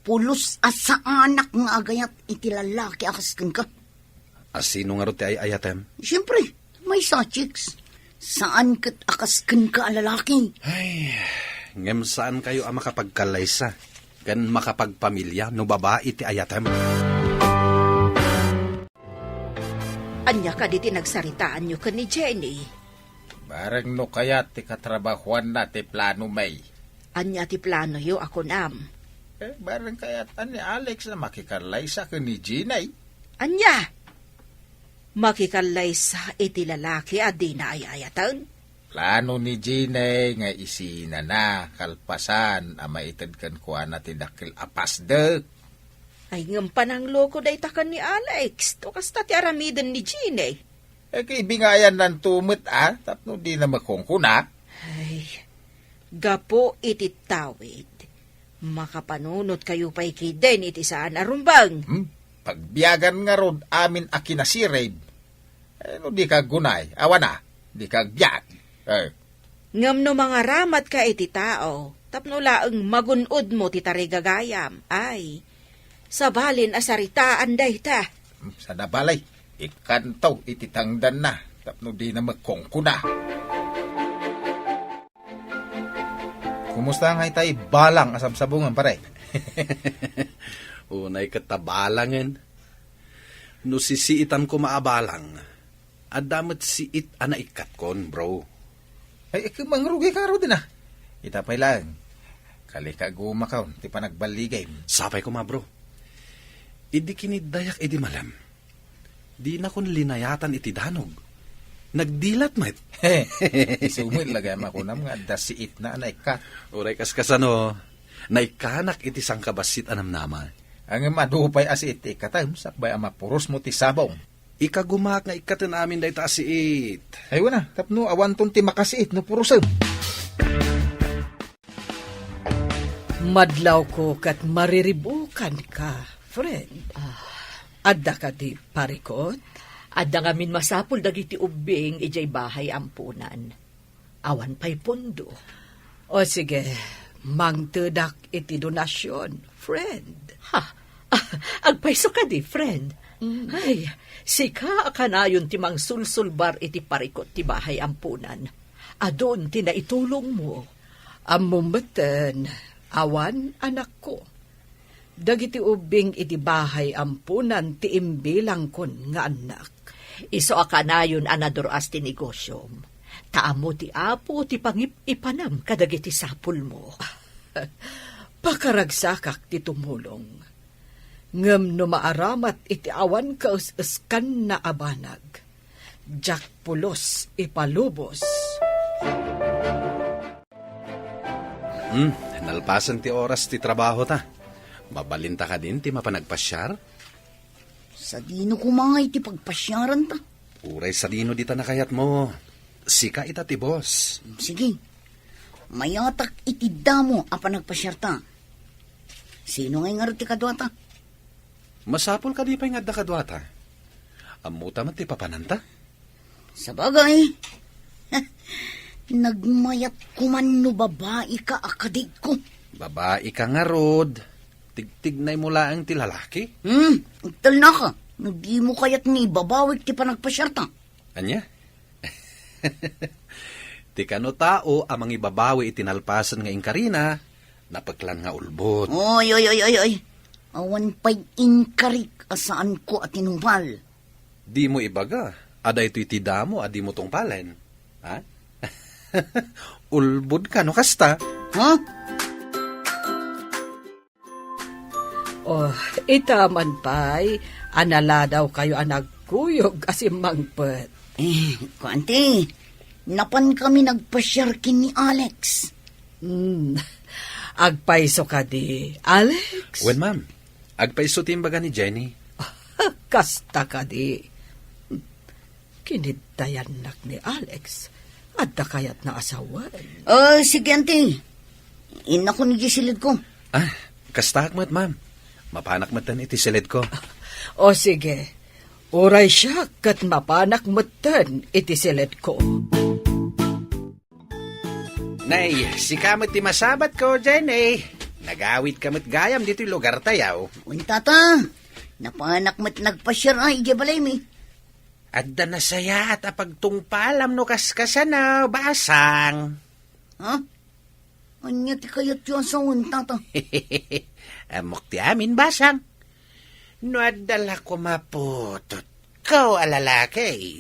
pulos a saanak nga agayat iti lalaki a kas kenka. A sino ngarud ti ay-ayatem? Siempre, maysa, Chicks. Saan ket a kas kenka a lalaki. Ay, ngem saankayo a makapagkallaysa ken makapagpamilia no babai ti ayatem. Ania kadi ti nagsaritaanyo ken ni Jenny? Bareng no kayat ti katrabahuanna ti plano, May. Ania ti planoyo a kunam? Eh, bareng kayat ni Alex a makikallaysa ken ni Jenny. Ania? Makikallaysa iti lalaki a dina ay-ayaten? Plano ni Jenny nga isinana kalpasan a maited kenkuana ti dakkel a pasdek. Ay, ngem panangloko dayta ken ni Alex. To kasta ti aramiden ni Jenny. Eh, kaibingayannan to met, a, tapno dina makungkuna. Ay, gapu iti tawid, makapanunotkayo pay ketdin iti saan a rumbeng. Hmm? Pagbiagan ngarud amin a kinasirib. Eh, no dika aggunay, awan a, dika agbiag. Eh. Ngem no mangaramatka iti tao, tapno laeng magun-odmo ti tarigagayam, ay, sabalin a saritaan dayta. Hmm, saan a bale, ikkanto iti tangdanna, tapno dina makungkuna. Kumusta ngay tay balang a sabsabungan, pare? Unay ket ta balangen. No sisiitan koma a balang, adda met siit a naikkatkon, bro. Ay, ket mangrugay ka ngaruden a. Ita pay laeng. Kali ka agumakon ti panagballigim. Sapay koma, bro. Idi kiniddayak idi malem, dinakon linayatan iti danog. Nagdilat met. Isu met la gayam a kunam nga adda siitna a naikkat. Uray kaskasano, naikkanak iti sangkabassit a namnama. Ngem adu pay a siit ti ikkatem, sakbay a mapurosmo ti sabong. Ikagumaak nga ikkaten amin dayta a siit. Ay, wen a, tapno awanton ti makasiit no purosem. Madlawko ket mariribukanka, friend. Ah. Adda kadi parikut? Adda ngamin masapul dagiti ubbing idiay bahay ampunan. Awan pay pondo. O sige, mangtedak iti donasyon, friend. Ha? Agpayso kadi, friend? Mm. Ay, sika a kanayon ti mangsulsulbar iti parikut ti bahay ampunan. Adun ti naitulongmo. Ammom metten, awan anakko. Dagiti ubbing iti bahay ampunan ti imbilangkon nga annak. Isu a kanayon a nadur-as ti negosyom. Ta ammo ti Apo ti pangip-ipanam kadagiti sapulmo. Pakaragsakak ti tumulong. Ngem no maaramat iti awan kaes-eskanna a banag, diak pulos ipalubos. Hmm, nalpasen ti oras ti trabaho ta. Mabalinta kadin ti mapan agpasiar? Sadino koma ngay ti pagpasiaranta? Uray sadino dita nakayatmo. Sika ita ti boss. Sige. Mayatak iti damo a panagpasiarta. Sino ngay ngarud ti kaduata? Masapul kadi pay nga adda kaduata? Ammota met ti papananta? Sabagay, nagmayat koman no babai ka a kadiko. Babai ka ngarud. Tigtignaymo laeng ti lalaki? Hmm, agtalnaka. No dimo kayat nga ibabawik ti panagpasiarta. Ania? Ti kano tao a mangibabawi iti nalpasen nga inkarina, napeklan nga ulbod. Oy, oy, oy, oy, oy. Awan pay inkarik a saanko a tinungpal. Dimo ibaga a daytoy ti damo a dimo tungpalen. Ha? Ulbod ka no kasta? Ha? Oh, ita man pay a naladawkayo a nagkuyog a simmangpet. Eh, kuanti, napan kami nagpasiar ken ni Alex. Hmm. Agpayso kadi, Alex? Wen, ma'am. Agpayso ti imbaga ni Jenny. Kasta kadi. Kiniddayannak ni Alex. Adda kayatna a sawen. Ah, sige, anti. Innakon iti silidko. Ah, kastaak met, ma'am. Mapanak metten iti silidko. O sige. Uray siak ket mapanak metten iti silidko. Nay, sika met ti masabatko, Jenny. Nagawidka met gayam ditoy lugartayo. Wen, tata. Napanak met nagpasiar a idiay balaymi. Adda nasayaat a pagtungpalam no kaskasano, basang. Ha? Ania ti kayatyo a sawen, tata? Ammok ti amin, basang. No adda la koma putotko a lalaki,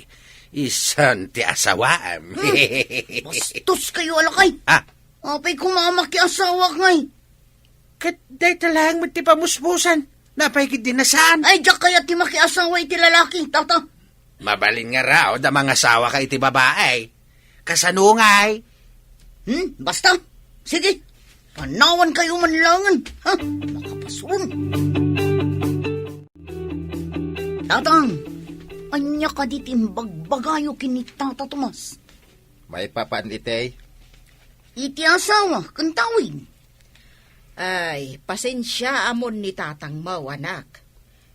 isun ti asawaam. Hmm. Bastos kayo a lakay. Ah. Apay koma a makiasawak ngay? Ket dayta laeng met ti pamuspusan. Napay ket di na saan? Ay, diak kayat ti makiasawa iti lalaki, tata. Mabalin nga raod a mangasawaka iti babae. Kasano ngay? Hmm, basta. Sige. Panawan kayo man langen, ha? Makapasuron. Tatang, ania kadi ti imbagbagayo ken ni Tata Tomas? Maipapan iti? Iti asawa ken tawid. Ay, pasensiaamon ni tatangmo, anak.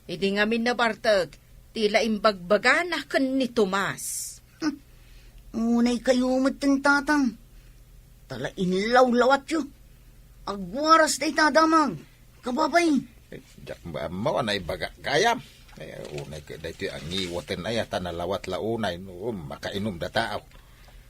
Idi ngamin nabartek, ti la imbagbagana ken ni Tomas. Hmm. Unay kayo met ken tatang. Ta la inlawlawatyo. Agwaras dayta a damag. Kababay. Eh, diak maammo a naibagak gayam. Eh, unay ket daytoy a ngiweten aya ta nalawat la unay no makainumda tao.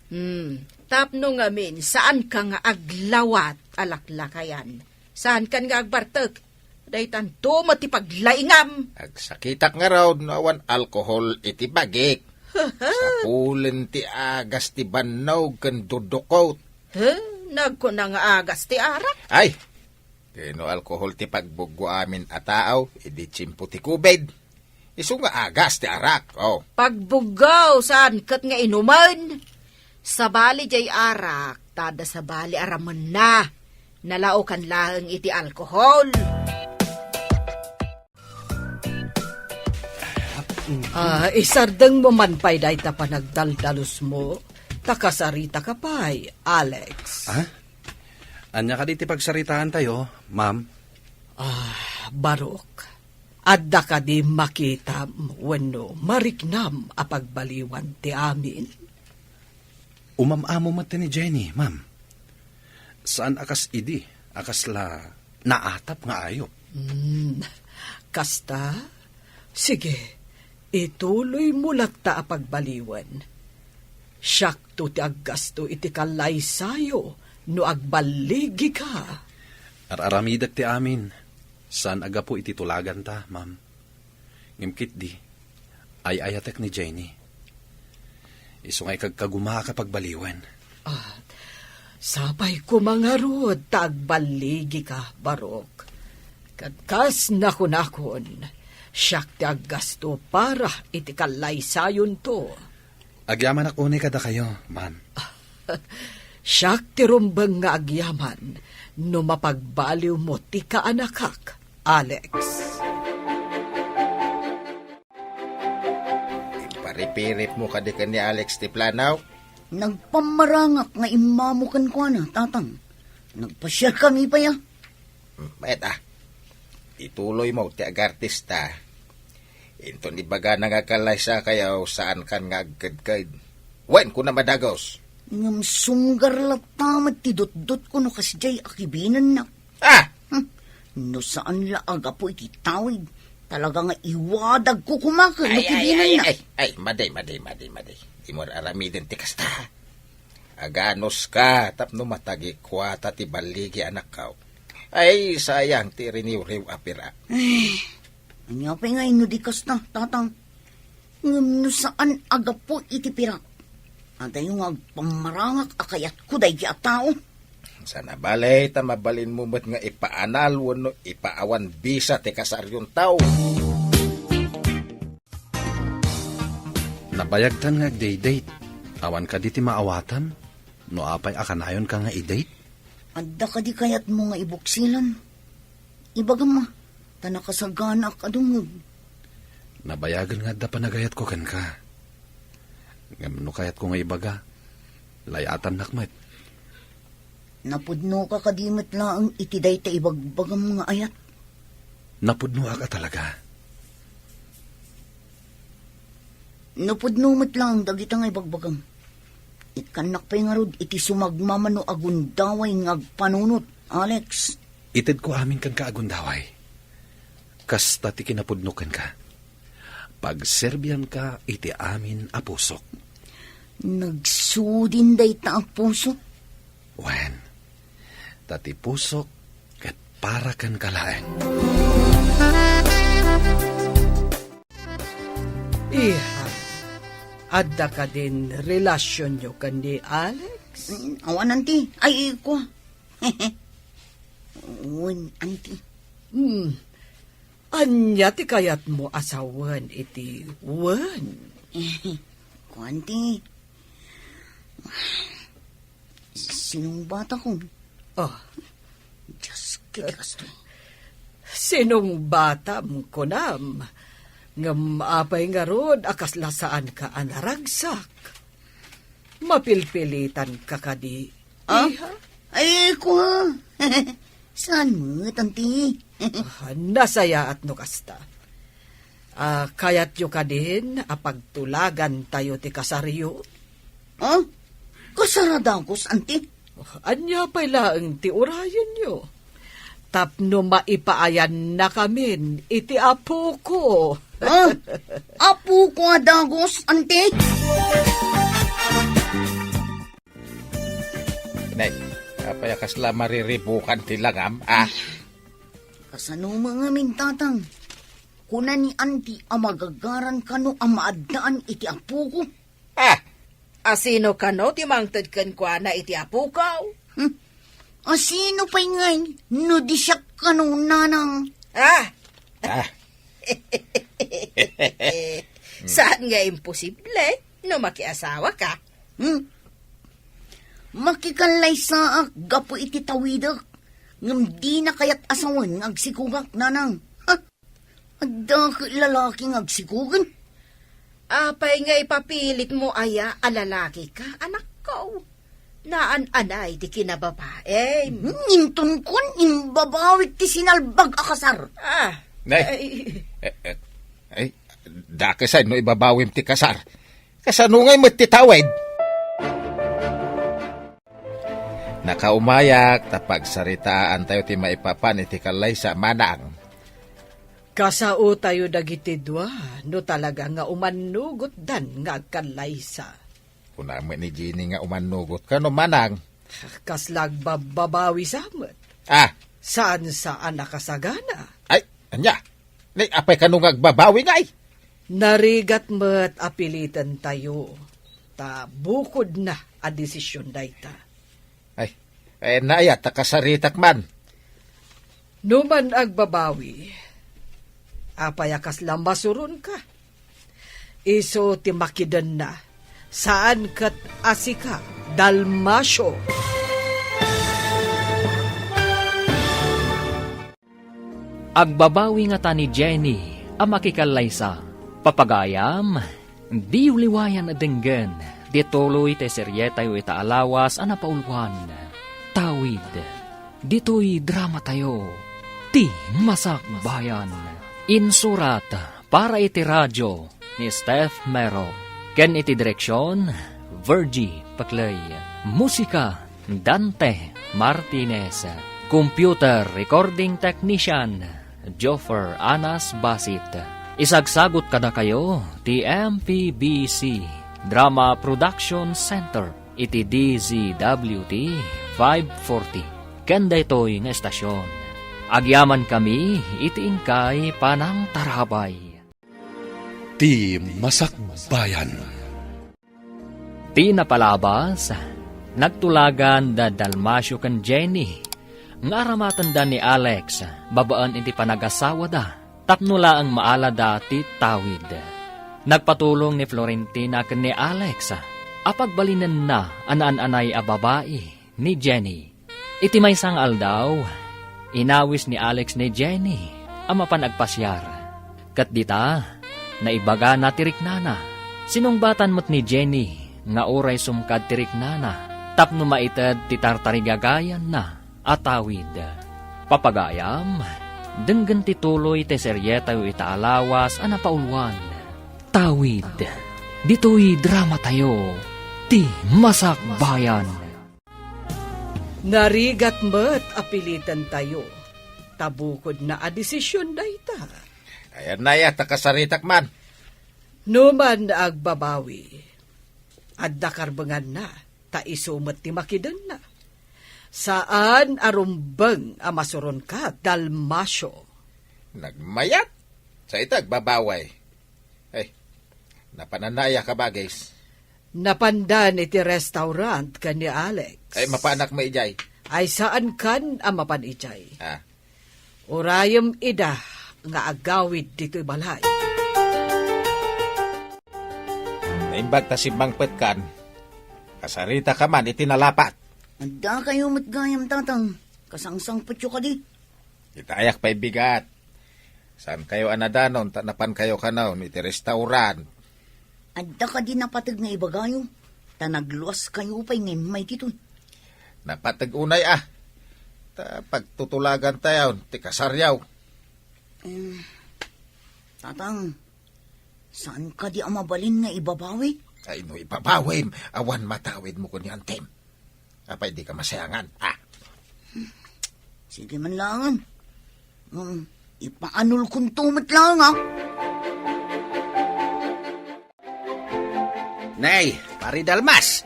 Hmm, tapno ngamin, saanka nga aglawat a laklakayan. Saankan nga agbartek. Daytanto met ti paglaingam. Agsakitak ngarud no awan alkohol iti bagik. Sapulen ti agas ti bannog ken dudukot. He, nagkuna nga agas ti arak? Ay, ken no alkohol ti pagbuggo amin a tao, idi tiempo ti covid. Isu nga agas ti arak, oh. Pagbuggo, saan ket nga inumen? Sabali jay arak, ta adda sabali a ramenna. Nalaokan laeng iti alkohol. Ah, isardengmo man pay dayta panagdaldalusmo, ta kasaritaka pay, Alex. Ah? Ania kadi ti pagsaritaantayo, ma'am? Ah, Barok, adda kadi makitam wenno mariknam a pagbaliwan ti amin? Umam-amo met ni Jenny, ma'am. Saan a kas idi a kasla naatap nga ayup. Hmm, kasta? Sige, ituloymo latta a pagbaliwen. Siakto ti aggasto iti kallaysayo no agballigika. Ar-aramidek ti amin. Saan a gapu iti tulaganta, ma'am. Ngem ketdi, ay-ayatek ni Jenny. Isu nga ikagkagumaak a pagbaliwen. Ah, sapay koma ngarud ta agballigika, Barok. Ket kas nakunakon, siak ti aggasto para iti kallaysayonto. Agyamanak unay kadakayo, ma'am. Siak ti rumbeng nga agyaman no mapagbaliwmo ti kaanakak, Alex. Imparipiripmo kadi ken ni Alex ti planaw? Nagpammarangak nga immamo kenkuana, Tatang. Nagpasiarkami pay a. Mayat a. Ituloymo ti agartista. Inton ibagana nga agkallaysakayo, saankan nga agkedked. Wen, kuna madagos. Ngem sunggar latta met ti dutdotko no kasdiay a kibinennak. Ah! Hmm. No saan la a gapu iti tawid, talaga nga iwadagko koma ken no kibinennak. Ay, ay, ay, ay, madi, madi, madi, madi. Dimo aramiden ti kasta. Aganuska tapno matagikuata ti balligi anakko. Ay, sayang ti riniwriw a pirak. Ay, ania pay nga inno di kasta, Tatang? Ngem no saan a gapu iti pirak, adayo nga agpammarangak a kayatko daydi a tao. Sana bale ta mabalinmo met nga ipaanal wenno ipaawan bisa ti kasaryonto. Nabayagtan nga agdate-date. Awan kadi ti maawatam no apay a kanayonka nga i-date? Adda kadi kayatmo nga ibuksilan? Ibagam a, ta nakasaganaak a dumngeg. Nabayagen nga adda panagayatko kenka. Ngem no kayatko nga ibaga, lay-atannak met. Napudnoka kadi met laeng iti dayta ibagbagam nga ayat? Napudnoak a talaga. Napudno met laeng dagita nga ibagbagam. Ikkannak pay ngarud iti sumagmamano a gundaway nga agpanunot, Alex. Itedko amin kenka a gundaway. Kasta ti kinapudno kenka. Pagserbianka iti amin a pusok. Nagsudin dayta a pusok? Wen, ta ti pusok ket para kenka laeng. Iha, adda kadin relasionyo ken ni Alex? Mm, awan, anti. Ay, kua. Wen, anti. Hmm. Ania ti kayatmo a sawen iti wen? Kua, anti. Sinungbatakon. Ah. Dios, kiti kastoy. Sinungbatam, kunam. Ngem apay ngarud a kasla saanka a naragsak? Mapilpilitanka kadi, Ah? Iha? Ay, kua. Saan met, anti? Ah, nasayaat no kasta. Ah, kayatyo kadin a pagtulagantayo ti kasaryo? Ah? Kasar a dagus, anti? Oh, ania pay laeng ti urayenyo? Tapno maipaayannakamin iti apoko. Ah? Apoko a dagus, anti? Nay, apay a kasla mariribukan ti langam, a? Kasano met ngamin, tatang? Kuna ni anti a magagaran kano a maaddaan iti apoko. Ah! Asino kano ti mangted kenkuana iti apoko? Hmm. Asino pay ngay no di siak kano, nanang? Ah! Ah. Saan nga imposible no makiasawaka? Hmm. Makikallaysaak gapu iti tawidek, ngem dina kayat a sawen nga agsikogak, nanang. Ha? Adda ket lalaki nga agsikogen? Apay nga ipapilitmo aya a lalakika, anakko? Naan-anay ti kinababaim. Hmm, intonkon, imbabawik ti sinalbag a kasar. Ah, Nay. Ay. Eh, eh, ay, dakesay no ibabawim ti kasar. Kasano ngay met ti tawid? Nakaumayak ta pagsaritaantayo ti maipapan iti kallaysa, manang. Kasaotayo dagiti dua no talaga nga umannugotdan nga agkallaysa. Kuna met ni Jenny nga umannugot kano, manang. Kasla agbabbabawi sa met. Ah. Saan-saan a kasagana. Ay, ania? Nay, apay kano nga agbabawi ngay? Narigat met a pilitentayo, ta bukodna a desisyon dayta. Ay, ay, naayat ta kasaritak man. No man agbabawi, apay a kasla masuronka? Isu ti makidenna, saan ket a sika, Dalmacio. Agbabawi ngata ni Jenny a makikallaysa. Papagayam, diyo liwayan a denggen ti tuloy ti serietayo ita a lawas a napauluan, Tawid. Ditoy dramatayo, Ti Masakbayan. Insurat para iti radio ni Steph Mero, ken iti direksion, Virgie Paclay. Musika, Dante Martinez. Computer recording technician, Joffer Anas Basit. Isagsagut kadakayo ti M P B C Drama Production Center iti D Z W T five forty. Ken daytoy nga estasyon, agyamankami iti inkay panangtarabay. Ti Masakbayan. Ti napalabas, nagtulagan da Dalmacio ken Jenny nga aramatenda ni Alex babaen iti panagasawada tapno laeng maalada ti tawid. Nagpatulong ni Florentina ken ni Alex a pagbalinenna a naan-anay a babai ni Jenny. Iti maysa nga aldaw, inawis ni Alex ni Jenny a mapan agpasiar. Ket dita, naibagana ti riknana. Sinungbatan met ni Jenny nga uray sumkad ti riknana tapno maited ti tartarigagayanna a tawid. Papagayam, denggen ti tuloy ti serietayo ita a lawas a napauluan. Tawid. Ditoy dramatayo, Ti Masakbayan. Narigat met a pilitentayo ta bukodna a desision dayta. Ayanna aya ta kasaritak man. Numan agbabawi, adda karbenganna, ta isu met ti makidenna. Saan a rumbeng a masuronka, Dalmacio. Nagmayat? Sa ita agbabawi. Ay, napananna aya, kabagis? Napandan iti restaurant ken ni Alex. Ay, mapanak met idiay. Ay, saankan a mapan idiay. Ah. Urayem ida nga agawid ditoy balay. Naimbag ta simmangpetkan, kasaritaka man iti nalapat. Addakayo met gayam, Tatang. Kasangsangpetyo kadi? Itayak pay bigat. Saankayo a nadanon ta napankayo kanayon iti restaurant. Adda kadi napateg nga ibagayo, ta nagluaskayo pay nga immay ditoy? Napateg unay a. Ta pagtutulagantayon ti kasaryo. Em, Tatang, saan kadi a mabalin nga ibabawi? Ay, no ibabawim, awan matawidmo kuniantem. Apay, dika masayangan, ah? Sige man laengen. Hmm, ipaanulkonto met laeng, ah. Nay, Pari Dalmas.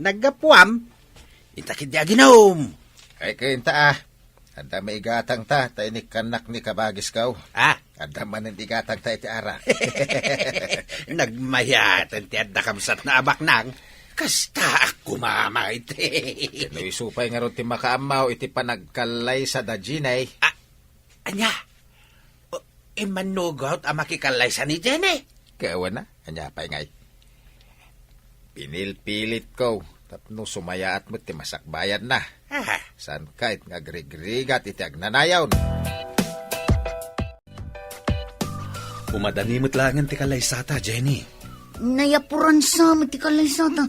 Naggapuam? Inta ketdi aginom. Ay, kayanta, ah. Adda maigatangta, ta inikkannak ni kabagisko. Ah? Adda manen igatangta iti arak. Nagmayaten ti adda kabsatna a baknang. Kastaak koma met. Ken no isu pay ngarud ti makaammo iti panagkallaysa da Jenny. Ah, ania? O, immannugot a makikallaysa ni Jenny? Kawana, ania pay ngay? Pinilpilitko tapno sumayaat met ti masakbayanna. Aha. Saan kayat nga agrigrigat iti agnanayon? Umadani met laengen ti kallaysata, Jenny. Nayapuran sa met ti kallaysata.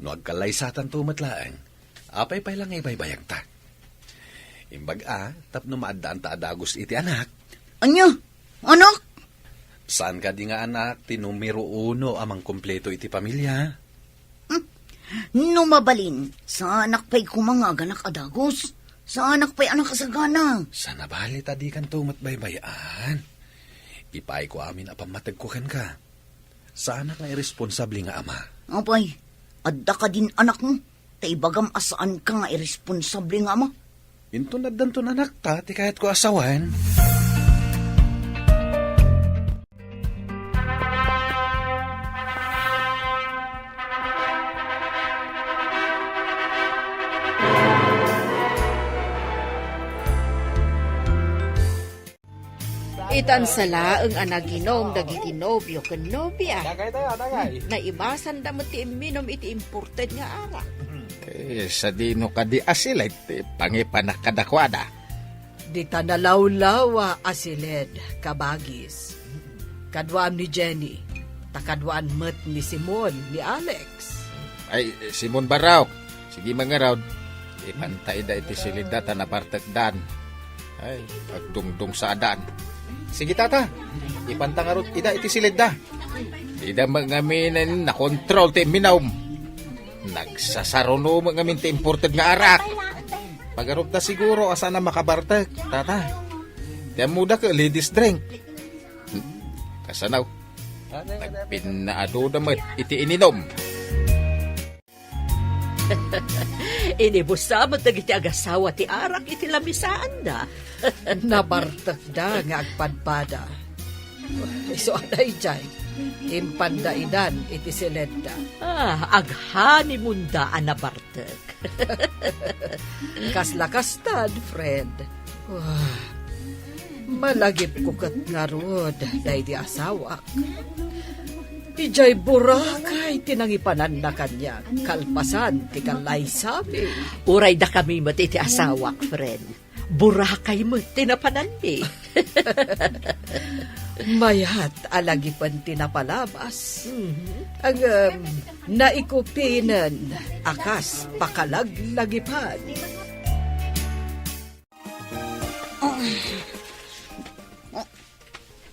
No agkallaysatanto met laeng, apay pay la nga ibaybayagta? Imbag a, tapno maaddaanta a dagus iti anak. Ania? Anak? Saan kadi nga anak ti numero uno a mangkumpleto iti pamilia? Hmm. No mabalin, saanak pay koma nga aganak a dagus. Saanak pay a nakasagana. Sa nabali ta dikanto met baybay-an. Ipaayko amin a pammategko kenka. Saanak nga irresponsable nga ama. Apay, adda kadin anakmo? Ta ibagam a saanka nga irresponsable nga ama. Inton addanton anakta ti kayatko a sawen. Itan sa laeng a naginom dagiti nobio ken nobia. Dagay tayo, dagay. Naibasanda met ti imminom iti imported nga arak. Eh, sadino kadi a siled ti pangipanak kadakuada? Dita nalawlawa a siled, kabagis. Kaduaam ni Jenny, ta kaduaan met ni Simon, ni Alex. Ay, Simon Barraok, sige mangarud. Ipanta ida iti siledda ta nabartekdan. Ay, agdungdung sa adan. Sige, tata. Ipanta ngarud ida iti siledda. Ida met ngamin nakontrol ti imminom. Nagsasaruno met ngamin ti imported nga arak. Pagarupda siguro a saan a makabartek, tata. Ti ammoda ket ladies drink. Hmm, kasano? Nagpinnaadoda met iti ininom. Inibusa met dagiti agasawa ti arak iti lamisaanda. Nabartekda nga agpadpada. Isu a daydiay, impanda idan iti siledda. Ah, aghanimunda a nabartek. Kasla kastad, friend. Wah, malagipko ket ngarud daydi asawak. Idiay Boracay ti nangipananna kaniak, kalpasan ti kallaysabi. Uray dakami met iti asawak, friend. Boracay met ti napananmi. Mayat a lagipen ti napalabas. Mhm. Ngem, naikupinen a kas pakalaglagipan.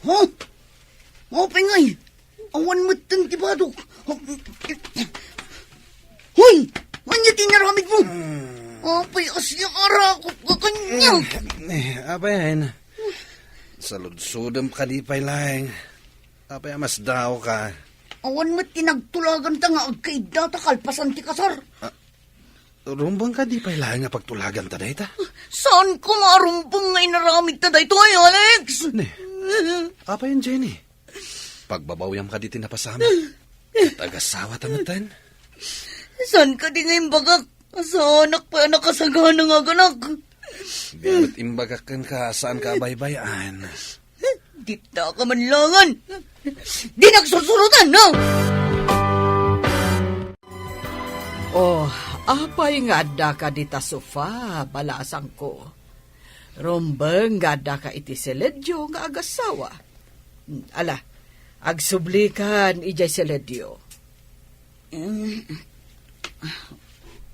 Huh? Huh, pengay! Awan metten ti badok. Hoy! Ania ti inaramidmo? Apay a siya arakop ka kaniak? Eh, apay, Ain? Saludsodem kadi pay laeng. Apay a masdaawka? Awan met ti nagtulaganta nga agkaiddata kalpasan ti kasar. Ah, rumbeng kadi pay laeng nga pagtulaganta dayta? Saan ko nga arumbeng nga inaramidta daytoy, Alex? Ne, apay, Jenny? Pagbabawyam kadi ti napasamak? Ket agasawata metten? Saan kadi nga imbagak? Saanak pay a nakasagana nga aganak. Di met imbagak kenka, saanka a baybay-an. Dita ka man langan. Di nagsursurutan, no? Oh, apay nga addaka dita sofa, balasangko? Rumbeng nga addaka iti siledyo nga agassawa. Ala, agsublikan idiay siledyo. Mm.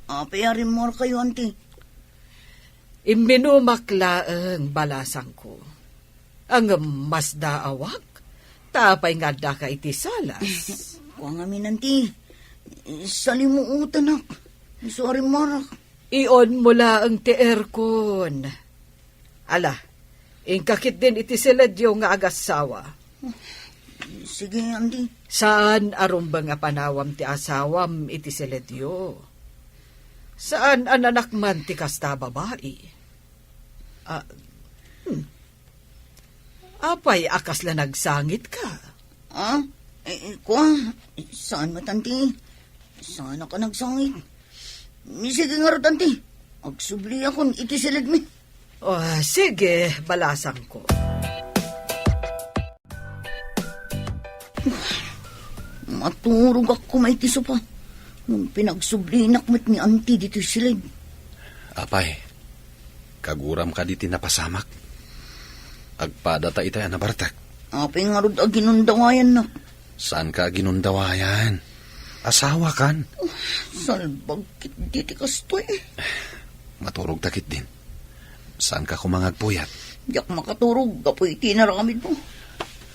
Apay a rimmuarkayo, anti? Imminumak laeng, balasangko. Ngem masdaawak, ta apay nga addaka iti salas? Kua ngamin, anti. Salimuotanak. Isu a rimmuarak. Iunmo laeng ti aircon. Ala, inka ketdin iti siledyo nga agassawa. Sige, anti. Saan a rumbeng a panawam ti asawam iti siledyo. Saan a nanakman ti kasta a babai. Ah, hmm. Apay a kasla nagsangitka? Ah? Eh, eh, kua, saan met, anti? Saanak a nagsangit? Sige ngarud, anti. Agsubliakon iti siledmi. Oh, sige, balasangko. Maturogak koma iti sofa. Ngem pinagsublinak met ni anti ditoy siled. Apay, kaguram kadi ti napasamak? Agpadata itay a nabartek. Apay ngarud a ginundawayannak? Saanka a ginundawayan? Asawakan. Salbag ketdi ti kastoy. Maturogta ketdin. Saanka koma nga agpuyat? Diak makaturog gapu iti inaramidmo.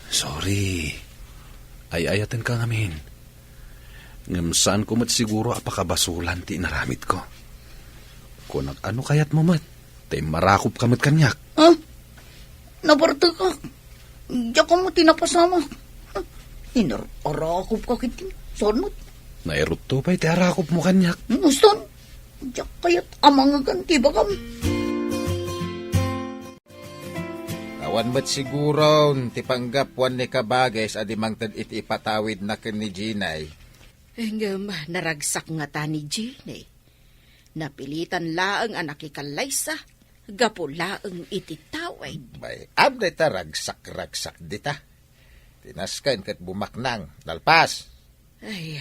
Sorry. Ay-ayatenka ngamin. Ngem saanko met siguro a pakabasolan ti inaramidko. Kunak, ano kayatmo met? Ta immarakopka met kaniak. Ha? Nabartekak. Diak ammo ti napasamak. Inar-arakopka ketdi. Saan met? Nairutto pay ti arakopmo kaniak. Muston, diak kayat a mangegan ti ibagam. Awan met siguron ti panggapuan ni Kabagis a di mangted iti ipatawidna ken ni Jinay. Ngem naragsak ngata ni Jinay. Napilitan laeng a nakikallaysa gapu laeng iti tawid. Bay-am dayta ragsak-ragsak dita. Tinasken ket bumaknang. Nalpas! Ay,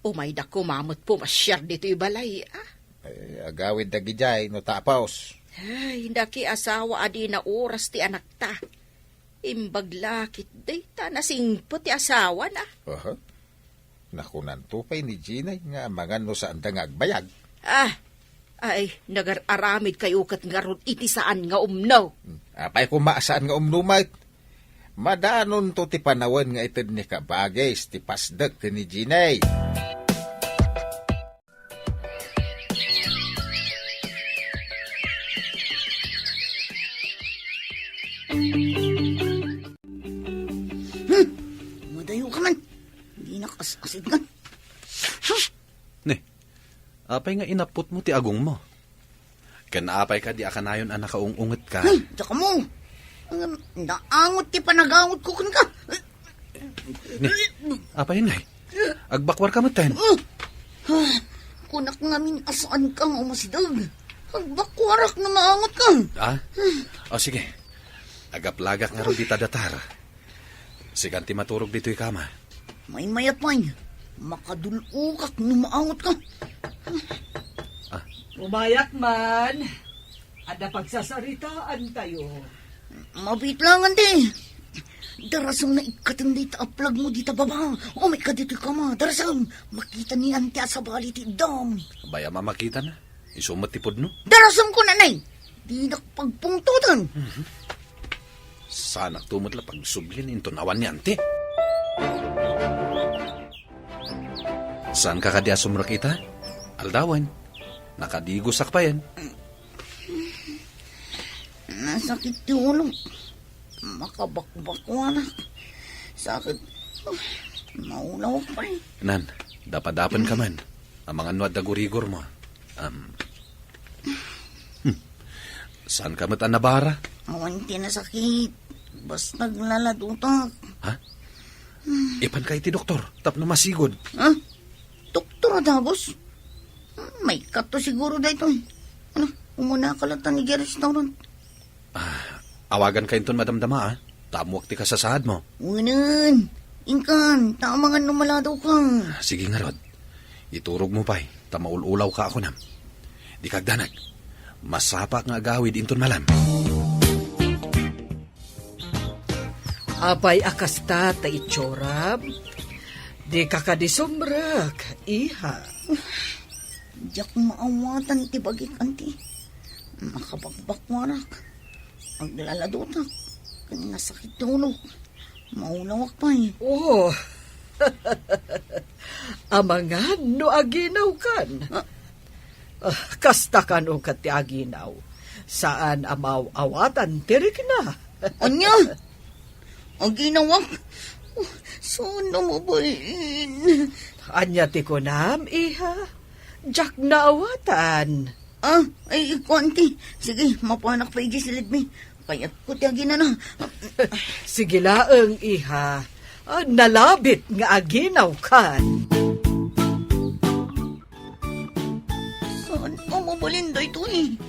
umayda koma met pumasiar ditoy balay, a? Ay, agawid dagidiay no tapos. Ay, nakiasawa a dina oras ti anakta. Imbag la ketdi ta nasingpet ti asawana. Aha. Nakunanto pay ni Jinay nga amangan no saanda nga agbayag. Ah, ay, nagar-aramidkayo ket ngarud iti saan nga umno. Hmm, apay koma a saan nga umno met? Madanonto ti panawen nga ited ni Kabagis ti pasdek ken ni Jinay. Hmm, madayo ka man. Dinak as-asidngan. Hmm. Ne, apay nga inapputmo ti agongmo? Ken apay kadi a kanayon a nakaung-ungetka? Hmm, diak ammo. Ngem naangot ti panagangotko kenka. Ne, apay ngay? Agbakuarka metten? Ah, kunak ngamin a saanka nga umasideg. Agbakuarak no maangotka. Ah? O sige. Agaplagak ngarud dita datar. Sikan ti maturog ditoy kama. Maymayat pay. Makadul-okak no maangotka. Ah. Umayak man. Adda pagsasaritaantayo. Mabiit laeng, anti. Darasem nga ikkaten dayta a plagmo dita baba. Umayka ditoy kama, darasem. Makita ni anti a sabali ti iddam. Bay-am a makitana. Isu met ti pudno. Darasem ko, nanay. Dinak pagpungtoten. Mhm. Saanakto met la pagsublien inton awan ni anti. Saanka kadi a sumrek ita? Aldawen. Nakadigosak payen. Nasakit ti ulo. Makabakbakuanak. Sakit. Maulawak pay. Nan, dapadapen ka man. Amangan no adda gurigor mo. Um, hmm. Saan ka met a nabara? Awan ti nasakit. Basta aglaladotak. Ha? Ipan ka iti doktor, tapno masigud. Ha? Doktor a dagus? Maikkat to siguro daytoy. Ano, umuna ka latta idiay restaurant. Ah, awagan ka inton madamdama, ah. Ta ammoak ti kasasaad mo. Unan, inkan, ta amangan no maladaw ka. Sige ngarud. Iturog mo pay, ta maul-ulaw ka a kunam. Di ka agdanag. Masapa nga agawid inton malam. Apay a kasta ta itsuram? Di ka kadi sumrek, iha. Diak maawatan ti bagik, anti. Makabakbakwarak. Aglaladotak. Ken nasakit ti ulok. Maulawak pay. Oh. Amangan no aginawkan. Ah. Ah, kasta kano ket ti aginaw. Saan a maaw-awatan ti rikna. Ania? Aginawak? Oh, saan a mabalin? Ania ti kunam, iha? Diak naawatan. Ah, ay, kuan ti. Sige, mapanak pa iti silidmi. Kayatko ti aginana. Sige laeng, iha. Ah, nalabit nga aginawkan. Saan a mabalin daytoy?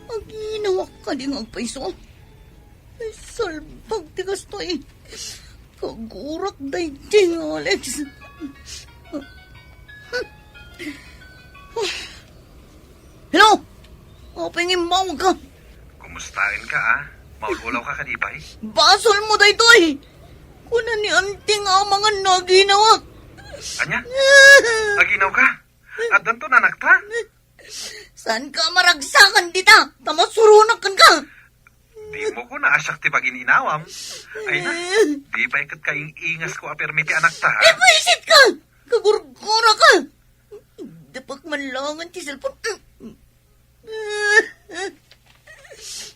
Aginawak kadi nga agpayso? Ay, salbag ti kastoy. Kagurak daydi nga Alex. Hello? Apay nga immawag ka? Kumustaen ka, ah? Maul-ulaw ka kadi pay? Basol mo daytoy! Kuna ni Auntie nga amangan no aginawak. Ania? Aginaw ka? Addanto nanakta? Saan ka maragsakan dita? Ta masuronak kenka. Dimo kuna a siak ti pagin-inawam. Ay na, di pay ket kaing-ingas ko a permi ti anakta, ha? Eh, buisit ka! Kagurgura ka! Dapak man laengen ti cellphone.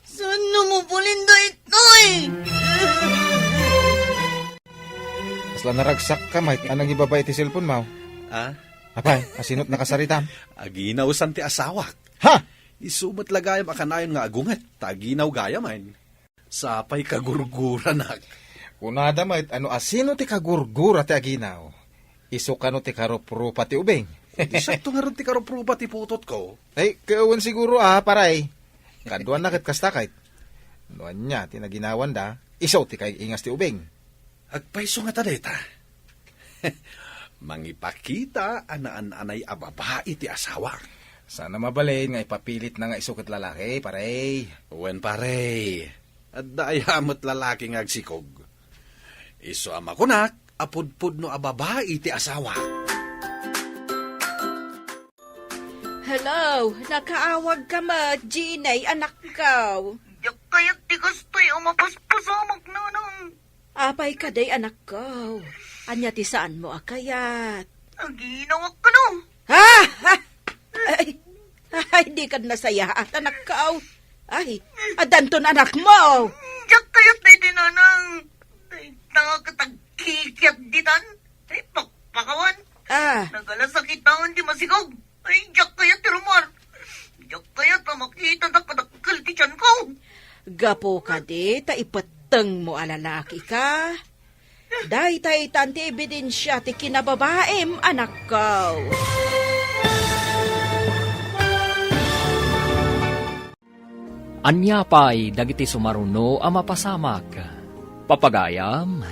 Saan a mabalin daytoy? Kasla naragsak ka, Mike, a nangibabain ti cellphone mo? Ah? Apay, asino ti nakasaritam? Aginaw san ti asawak. Ha? Isu met la gayam a kanayon nga agunget, ta aginaw gayam, ay. Sapay kagurguranak. Kunada met, ano, asino ti kagurgura ti aginaw? Isu kano ti karuprupa ti ubing? Di siakto ngarud ti karuprupa ti putotko. Ay, kawan siguro, ah, paray. Kaduana ket kasta kay. No ania ti naginawanda, isu ti kaing-ingas ti ubing. Agpayso ngata dayta. Mangipakita a naan-anay a babai ti asawa. Saan a mabalin nga ipapilitna nga isu ket lalaki, pare. Wen, pare. Adda aya met lalaki nga agsikog. Isu a makunak a pudpudno a babai ti asawa. Hello, nakaawag ka met, Jeannie, anakko. Diak kayat ti kastoy a mapaspasamak, nanang. Apay kadi, anakko? Ania ti saanmo a kayat? Aginawak kano. Ha? Ha? Ay, ay, di kad nasayaat, anakko. Ay, addanton anakmo. Diak kayat daydi, nanang. Dayta ket agkikiat ditan. Ay, pakpakawan. Ah. Nagalasakitan ti masikog. Ay, diak kayat ti rummuar. Diak kayat a makita ta kadakkel ti tianko. Gapu kadi ta ipettengmo a lalaki ka. Daytaytan ti ebidensia ti kinababaim, anakko. Ania pay dagiti sumaruno a mapasamak? Papagayam,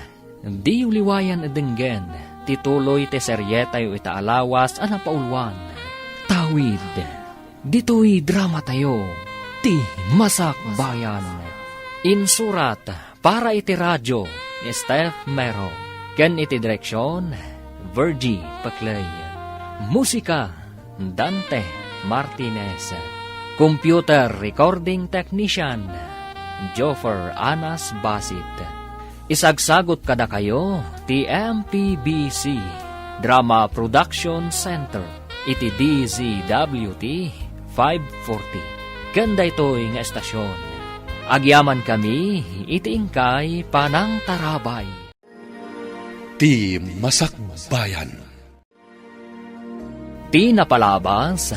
diyo liwayan a denggen ti tuloy ti serietayo ita a lawas a napauluan, Tawid, ditoy dramatayo, Ti Masakbayan. Insurat para iti radio ni Steph Mero, ken iti direksion, Virgie Paclay. Musika, Dante Martinez. Computer recording technician, Joffer Anas Basit. Isagsagut kadakayo ti M P B C Drama Production Center. iti D Z W T five forty. Ken daytoy nga estasion, agyamankami iti inkay panangtarabay. Ti Masakbayan. Ti napalabas,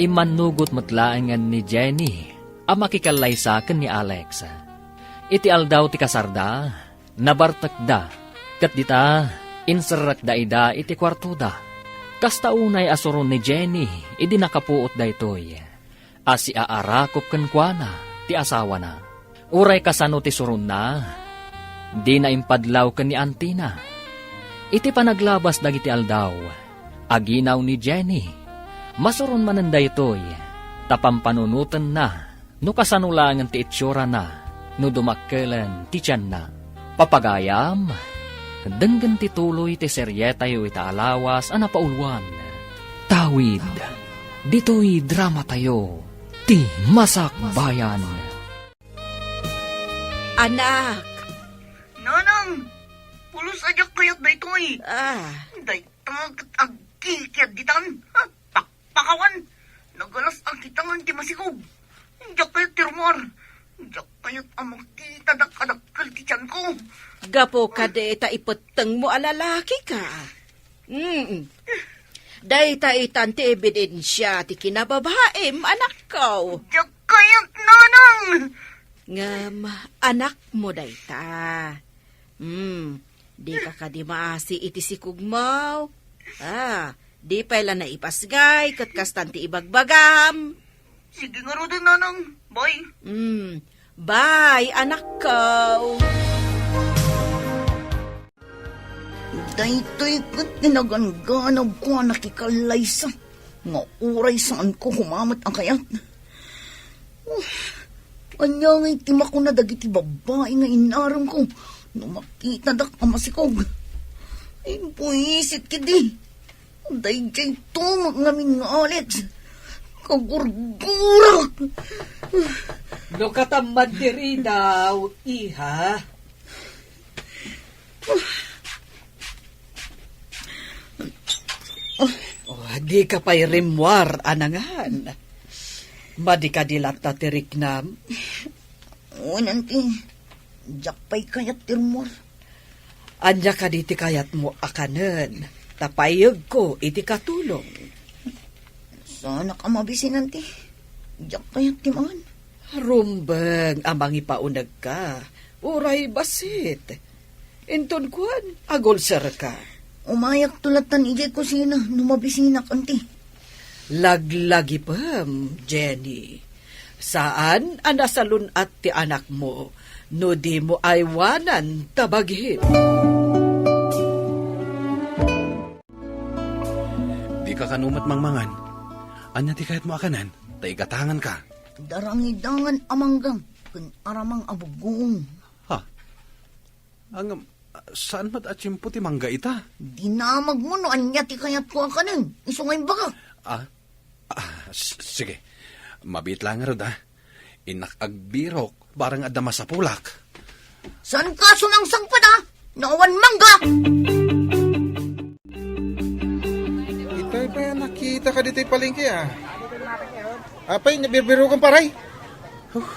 immannugot met laengen ni Jenny a makikallaysa ken ni Alex. Iti aldaw ti kasarda, nabartekda, ket dita, inserrekda ida iti kuartoda. Kasta unay a suron ni Jenny idi nakapuot daytoy a siaarakop kenkuana ti asawana. Uray kasano ti suronna, dina impadlaw ken ni antina. Iti panaglabas dagiti aldaw, aginaw ni Jenny. Masuron manen daytoy, ta pampanunotenna no kasano laengen ti itsurana no dumakkelen ti tianna. Papagayam, denggen ti tuloy ti serietayo ita a lawas a napauluan. Tawid, ditoy dramatayo, Ti Masakbayan. Anak! Nanang! Pulos a diak kayat daytoy! Ah. Dayta ket agkikiad ditan! Ha? Pakpakawan! Nagalas a kitangan ti masikog! Diak kayat ti rummuar! Diak kayat a makitadak a dakkel ti tianko! Gapu kadi ta ipettengmo a lalaki ka. Mm. Dayta itan ti ebidensia ti kinababaim, anakko. Diak kayat, Nanang! Ngem, anakmo dayta. Hmm, dika kadi maasi iti sikogmo? Ah, di pay la naipasngay ket kastan ti ibagbagam. Sige ngaruden, Nanang. Bye. Hmm, bye, anakko. Daytoy ket ti naganganabko a nakikallaysa nga uray saanko koma met a kayat. Ania ngay ti makuna dagiti babbai nga inaremko no makitadak a masikog? Imbuisit ketdi. Daydiay tumeng ngamin nga Alex. Kagurgurak. No katamman diri daw, iha. Oh, dika pay rimmuar a nangan. Madi kadi latta ti riknam? Wen, anti, diak pay kayat ti rimmuar. Ania kadi ti kayatmo a kanen? Ta payegko iti katulong. Saanak a mabisin, anti. Diak kayat ti mangan. Rumbeng a mangipaunegka, uray bassit. Inton kuan, agulserka. Umayakto lattan idiay kusina no mabisinak, anti. Laglagipem, Jenny. Saan a nasalun-at ti anakmo no dimo aywanan ta bagim. Dika kano met mangmangan. Ania ti kayatmo a kanen? Ta igatanganka. Darangidangan a mangga ken aramang a buggoong. Ha? Ngem, saan met a tiempo ti mangga ita? Dinamagmo no ania ti kayatko a kanen. Isu nga imbagak. Ah? Ah, s-, sige. Mabiit laeng ngarud, ah. Innak agbirok, barang adda masapulak. Saanka sumangsangpet, ah? No awan mangga! Itay pay a nakitak ditoy palengke, ah. Apay, nabirbirokan, paray? Huh.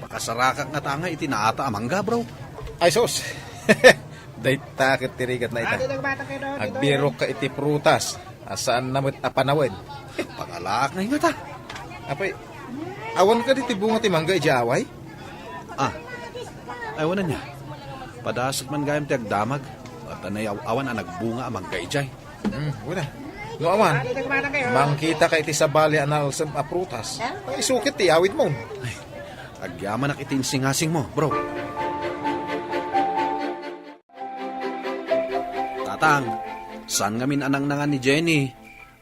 Pakasarakak ngata nga iti naata a mangga, bro. Ay, sus. Dayta ket ti rigatna ita. Agbirokka iti prutas a saanna met a panawen. Pangalaak ngay ngata. Apay, awan kadi ti bunga ti mangga idiay away? Ah, ay, awan ania. Padasek man gayam ti agdamag. Ket nay aw-, awan a nagbunga a mangga idiay. Hmm, wen a. No awan, mangkitaka iti sabali a nalsem a prutas. Ay, isukit ti awidmo. Ay, agyamanak iti insingasingmo, bro. Tatang, saan ngamin a nangnangan ni Jenny?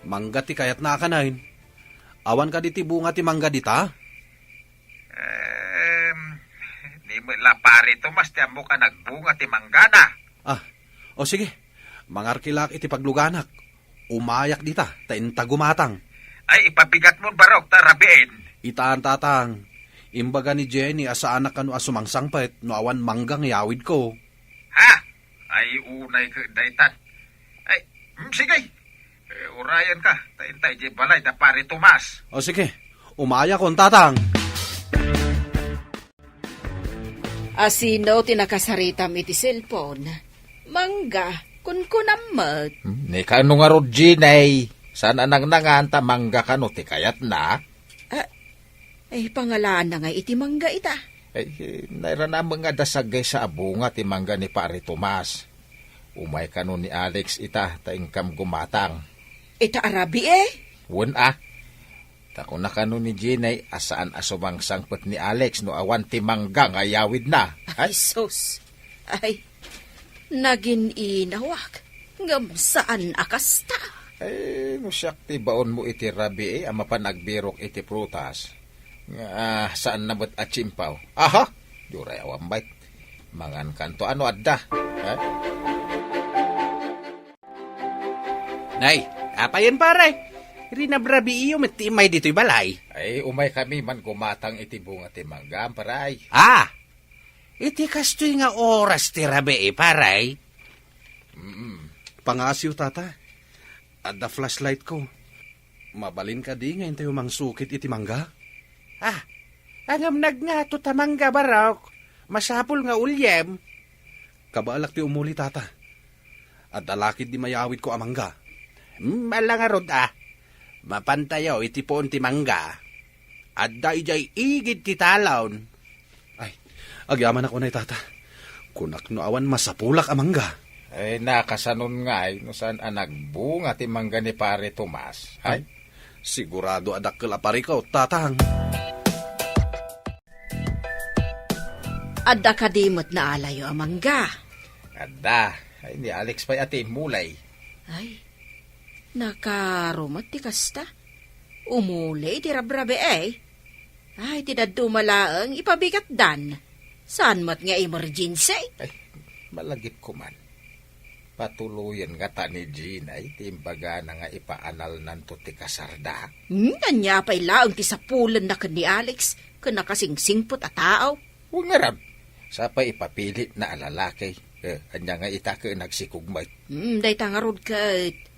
Mangga ti kayatna a kanen. Awan kadi ti bunga ti mangga dita? Em, di met la, Pare Tomas, ti ammok a nagbunga ti manggana. Ah, o sige. Mangarkilaak iti pagluganak. Umayak dita, ta inta gumatang. Ay, ipabigatmon, barok, ta rabiin. Itan, tatang. Imbaga ni Jenny a saanak kano a sumangsangpet no awan mangga nga iyawidko. Ha? Ay, unay ket daytan. Ay, mm, sige. Eh, urayan ka, ta intay di balay da Pare Tomas. O sige, umayakon, Tatang. Asino ti nakasaritam iti cellphone? Mangga, kunkunam met. Hmm, ni kano ngarud, Jenny? Saan a nangnangan ta mangga kano ti kayatna? Ah, ay, pangalanna nga iti mangga ita. Ay, eh, nairana met nga adda saggaysa a bunga ti mangga ni Pare Tomas. Umay kano ni Alex ita, ta inkam gumatang. Ita a rabii, eh? Wen a. Ta kuna kano ni Jenny a saan a sumangsangpet ni Alex no awan ti mangga nga iyawidna. Ay, sus. Ay, nagin-inawak. Ngem saan a kasta. Ay, no siak ti baonmo iti rabii a mapan agbirok iti prutas, nga, ah, saanna met a tsimpaw. Aha! Diyo ray awan bayt. Mangankanto ano adda. Eh? Nay, apayen, pare? Rinabrabiiyo met ti immay ditoy balay. Ay, umay kami man gumatang iti bunga ti mangga, pare. Ah! Iti kastoy nga oras ti rabii, pare? Mm. Pangasiw, tata. Adda flashlight ko. Mabalin kadi nga intayo mangsukit iti mangga? Ah, ngem nagngato ta mangga, barok. Masapul nga uliem. Kabaelak ti umuli, tata. Adda lakid di mayawidko a mangga. Hmm, ala ngarud, ah. Mapantayo iti puon ti mangga. Adda idiay igid ti talon. Ay, agyamanak unay, tata. Kunak no awan masapulak a mangga. Ay, nakasanon ngay no saan a nagbunga ti mangga ni Pare Tomas. Ay, sigurado a dakkel a parikot, tatang. Adda kadi met naalayo a mangga? Adda. Ay, ni Alex pay a ti immulay. Ay, nakarumat ti kasta. Umuli ti rabrabii, eh. Ay, ti dadduma laeng ipabigatdan. Saan met nga emergency? Ay, malagipko man. Patuloyen ngata ni Jenny ti imbagana nga ipaanalnanto ti kasarda. Hmm, ania pay laeng ti sapulenna ken ni Alex ken nakasingsingpet a tao? Wen ngarud, sapay ipapilitna a lalaki. Eh, ania nga ita ket nagsikog met? Hmm, dayta ngarud ket.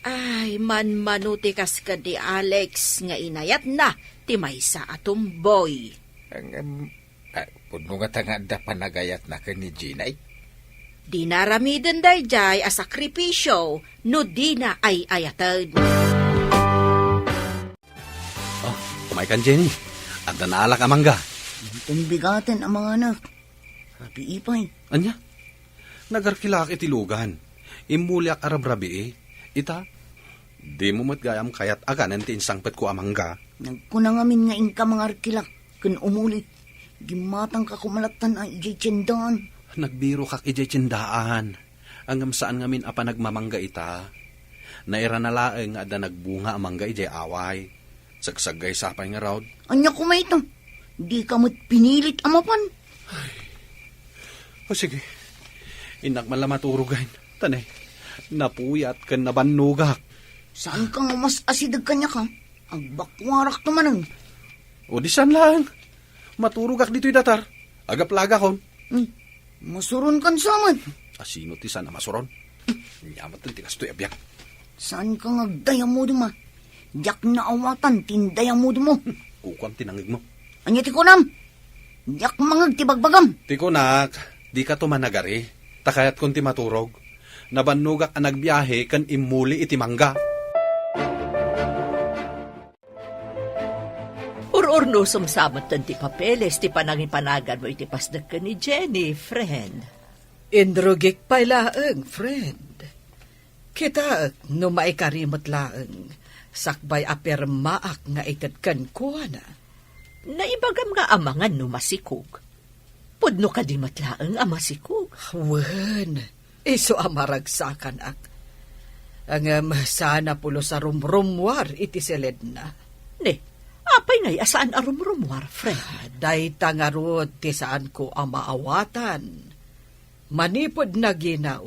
Ay, manmano ti kas ken ni Alex nga inayatna ti maysa a tomboy. Ang, em, ah, pudno ngata nga adda panagayatna ken ni Jenny. Dina aramiden daydiay a sakripisio no dina ay-ayaten. Oh, umaykan, Jenny. Adda naalak a mangga. Inton bigaten a manganak. Rabii pay. Ania? Nagarkilak iti lugan. Immuliak a rabrabii. Ita, dimo met gayam kayat a kanen ti insangpetko a mangga. Nagkuna ngamin nga inka mangarkilak ken umuli. Gimmatangka koma lattan a idiay tiendaan. Nagbirokak idiay tiendaan. Ngem saan ngamin a panagmamangga ita. Nairana laeng nga adda nagbunga a mangga idiay away. Sagsaggaysa pay ngarud. Ania koma ita? Dika met pinilit a mapan? O sige. Innak man la maturogen. Ta ne, napuyat ken nabannogak. Saanka nga mas asideg kaniak, a? Agbakuarakto manen. O di saan laeng. Maturogak ditoy datar. Agaplagakon. Hmm. Masuronkan sa met. Asino ti saan a masuron? Ania met ti kastoy a biag? Saanka nga agdayamudem, a? Diak naawatan ti indayamudemmo. Kukuam ti nangngegmo. Ania ti kunam? Diak mangngeg ti bagbagam. Ti kunak, dikato managari. Ta kayatkon ti maturog. Nabannogak a nagbiahe ken immuli iti mangga. Ur-urnosom sa metten ti papeles ti panangipanaganmo iti pasdek ken ni Jenny, friend. Inrugik pay laeng, friend. Kitaek no maikari met laeng, sakbay a pirmaak nga ited kenkuana. Naibagam nga amangan no masikog. Pudno kadi met laeng a masikog? Wen, isu a maragsakanak. Ngem saan a pulos a rumrummuar iti siledna. Ne, apay ngay a saan a rumrummuar, friend? Dayta ngarud ti saanko a maawatan. Manipud naginaw,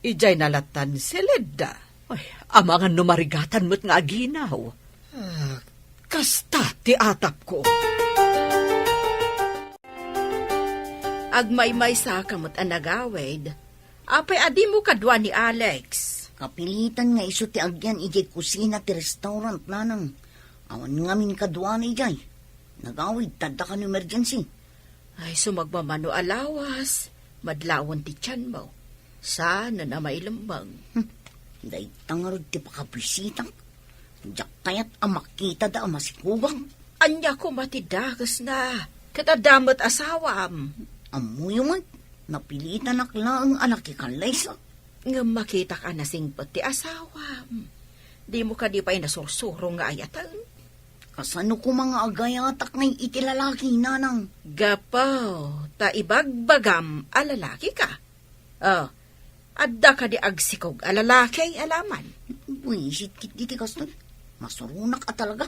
idiay nalattan siledda. Ay, amangan no marigatan met nga aginaw. Ah, kasta ti atapko. Agmaymaysaka met a nagawid. Apay a dimo kadua ni Alex? Kapilitan nga isu ti agyan idiay kusina ti restaurant, nanang. Awan ngamin kaduana idiay. Nagawid, tadda kan emergency. Ay, sumagmamano a lawas, madlawen ti tianmo. Saan a mailemmeng. Hmm, dayta ngarud ti pakabisitak. Diak kayat a makitada a masikugak. Ania koma ti dakesna? Ket adda met asawam. Ammoyo met, napilitanak laeng a nakikallaysa. Ngem makitak a nasingpet ti asawam. Dimo kadi pay nasursuro nga ayaten? Kasano koma nga agayatak ngay iti lalaki, nanang? Gapu ta ibagbagam a lalaki ka. Oh, adda kadi agsikog a lalaki a laman? Buisit kit diti kastoy. Masuronak a talaga.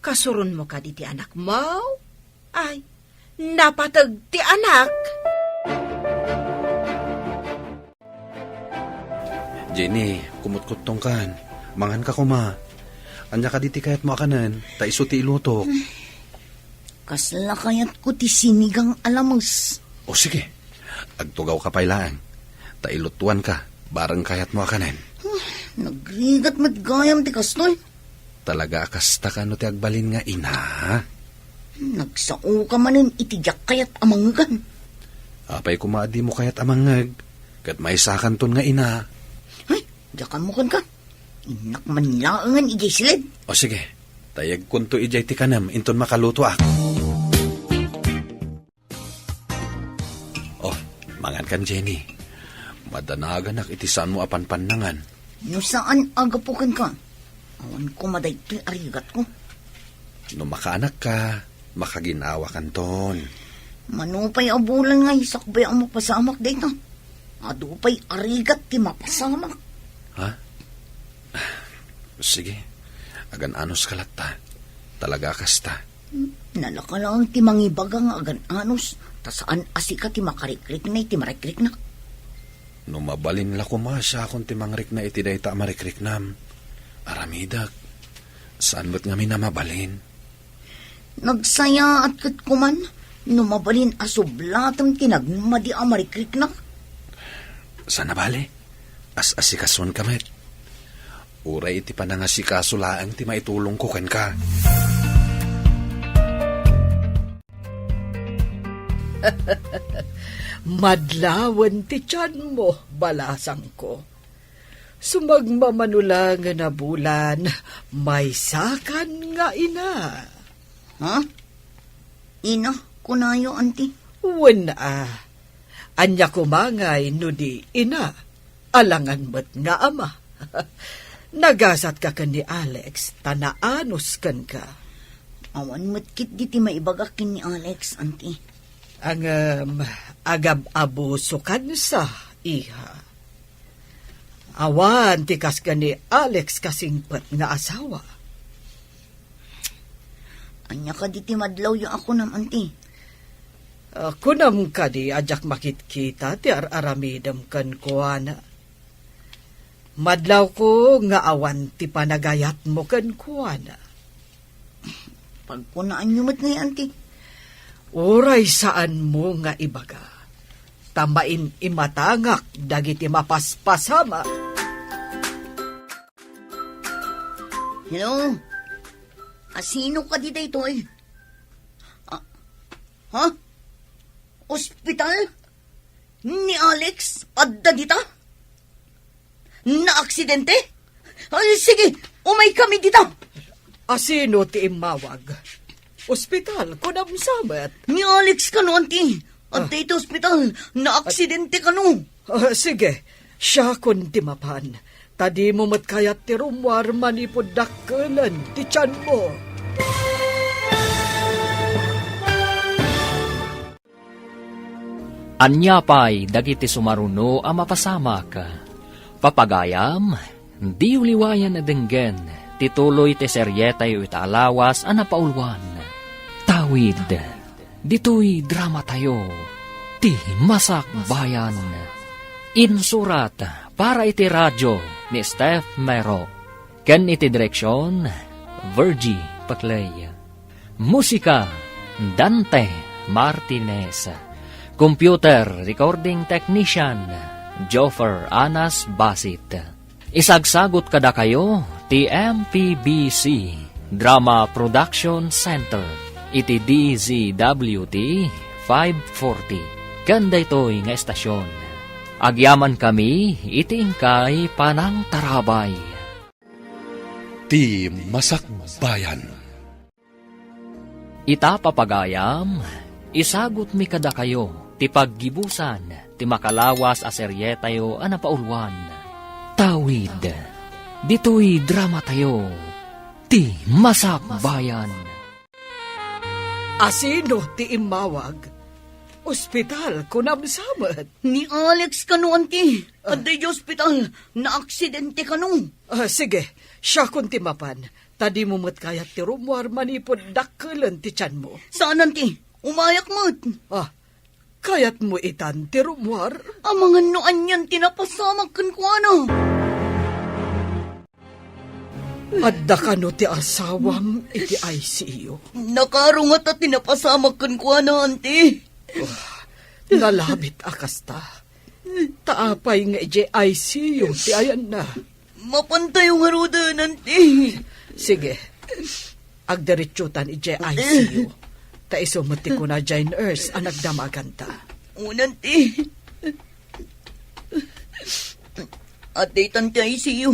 Kasuronmo kadi ti anakmo? Ay, napateg ti anak. Jenny, kumutkuttongkan. Manganka koma. Ania kadi ti kayatmo a kanen? Ta isu ti ilutok. Kasla kayatko ti sinigang a lames. O sige, agtugawka pay laeng. Ta ilutuanka, bareng kayatmo a kanen. Nagrigat met gayam ti kastoy. Talaga a kasta kano ti agbalin nga ina? Nagsaoka manen iti diak kayat a mangngegan. Apay koma a dimo kayat a mangngeg, ket maysakanton nga ina. Ay, diak ammo kenka. Innak man laengen idiay siled. O sige, tayegkonto idiay ti kanem inton makalutoak. Oh, mangankan, Jenny. Madanaganak iti saanmo a panpannangan. No saan a gapu kenka, awan koma daytoy a rigatko. No makaanakka, makaginawakanton. Mano pay a bulan nga isakbay a mapasamak dayta. Adu pay a rigat ti mapasamak. Ha? Sige, agan-anos ka latta. Talaga a kasta. Nalaka laeng ti mangibaga nga agan-anos, ta saan a sika ti makarikrikna iti marikriknak. No mabalin la koma siakon ti mangrikna iti dayta a marikriknam, aramidek. Saan met ngamin a mabalin. Nagsayaat ket kuman no mabalin a sublatem ti nagmadi a marikriknak. Saan a bale, as-asikasuenka met. Uray iti panangasikaso laeng ti maitulongko kenka. Madlawen ti tianmo, balasangko. Sumagmamano laengen a bulan, maysakan nga ina. Ha? Ina, kunayo, anti? Wen a. Ania koma ngay no di ina? Alangan met nga ama. Nagasatka ken ni Alex, ta naanos kenka. Awan met ketdi ti maibagak ken ni Alex, anti. Ngem, agab-abusokansa, iha. Awan ti kas ken ni Alex kasingpet nga asawa. Ania kadi ti madlawyo a kunam, anti? Ah, kunam kadi a diak makitkita ti ar-aramidem kenkuana? Madlawko nga awan ti panagayatmo kenkuana. Pagkunaanyo met ngay, anti. Uray saanmo nga ibaga, ta main-imatangak dagiti mapaspasamak. Hello? Asino kadi daytoy? Ah, ha? Ospital? Ni Alex? Adda dita? Naaksidente? Ay, sige, umay kami dita. Asino ti immawag? Ospital, kunam sa met. Ni Alex kano, anti. Adda iti ospital, naaksidente kano. Ah, sige, siakon ti mapan. Ta dimo met kayat ti rummuar manipud dakkelen ti tianmo. Ania pay dagiti sumaruno a mapasamak? Papagayam, diyo liwayan a denggen ti tuloy ti serietayo ita a lawas a napauluan. Tawid, ditoy dramatayo, ti Masakbayan. Insurat para iti radio ni Steph Mero. Ken iti direksion, Virgie Paclay. Musika, Dante Martinez. Computer recording technician, Joffer Anas Basit. Isagsagut kadakayo ti M P B C Drama Production Center iti D Z W T five forty ken daytoy nga estasyon. Agyamankami iti inkay panangtarabay. Ti Masakbayan. Ita, papagayam, isagutmi kadakayo ti paggibusan ti makalawas a serietayo a napauluan. Tawid, ditoy dramatayo, Ti Masakbayan. Asino ti immawag? Ospital, kunam sa met. Ni Alex kano, anti. Ah. Adda idiay ospital, naaksidente kano. Ah, sige, siakon ti mapan. Ta dimo met kayat ti rummuar manipud dakkelen ti tianmo. Saan, anti. Umayak met. Ah, kayatmo itan ti rummuar? Amangan no anian ti napasamak kenkuana. Adda kano ti asawam iti I C U? Nakarungat a ti napasamak kenkuana, anti. Ah, nalabit a kasta. Ta apay nga idiay I C U ti ayanna? Mapantayo ngaruden, anti. Sige. Agdiretsotan idiay I C U. Ta isu met ti kuna diay nurse a nagdamaganta. Wen, anti. Adda itan ti I C U.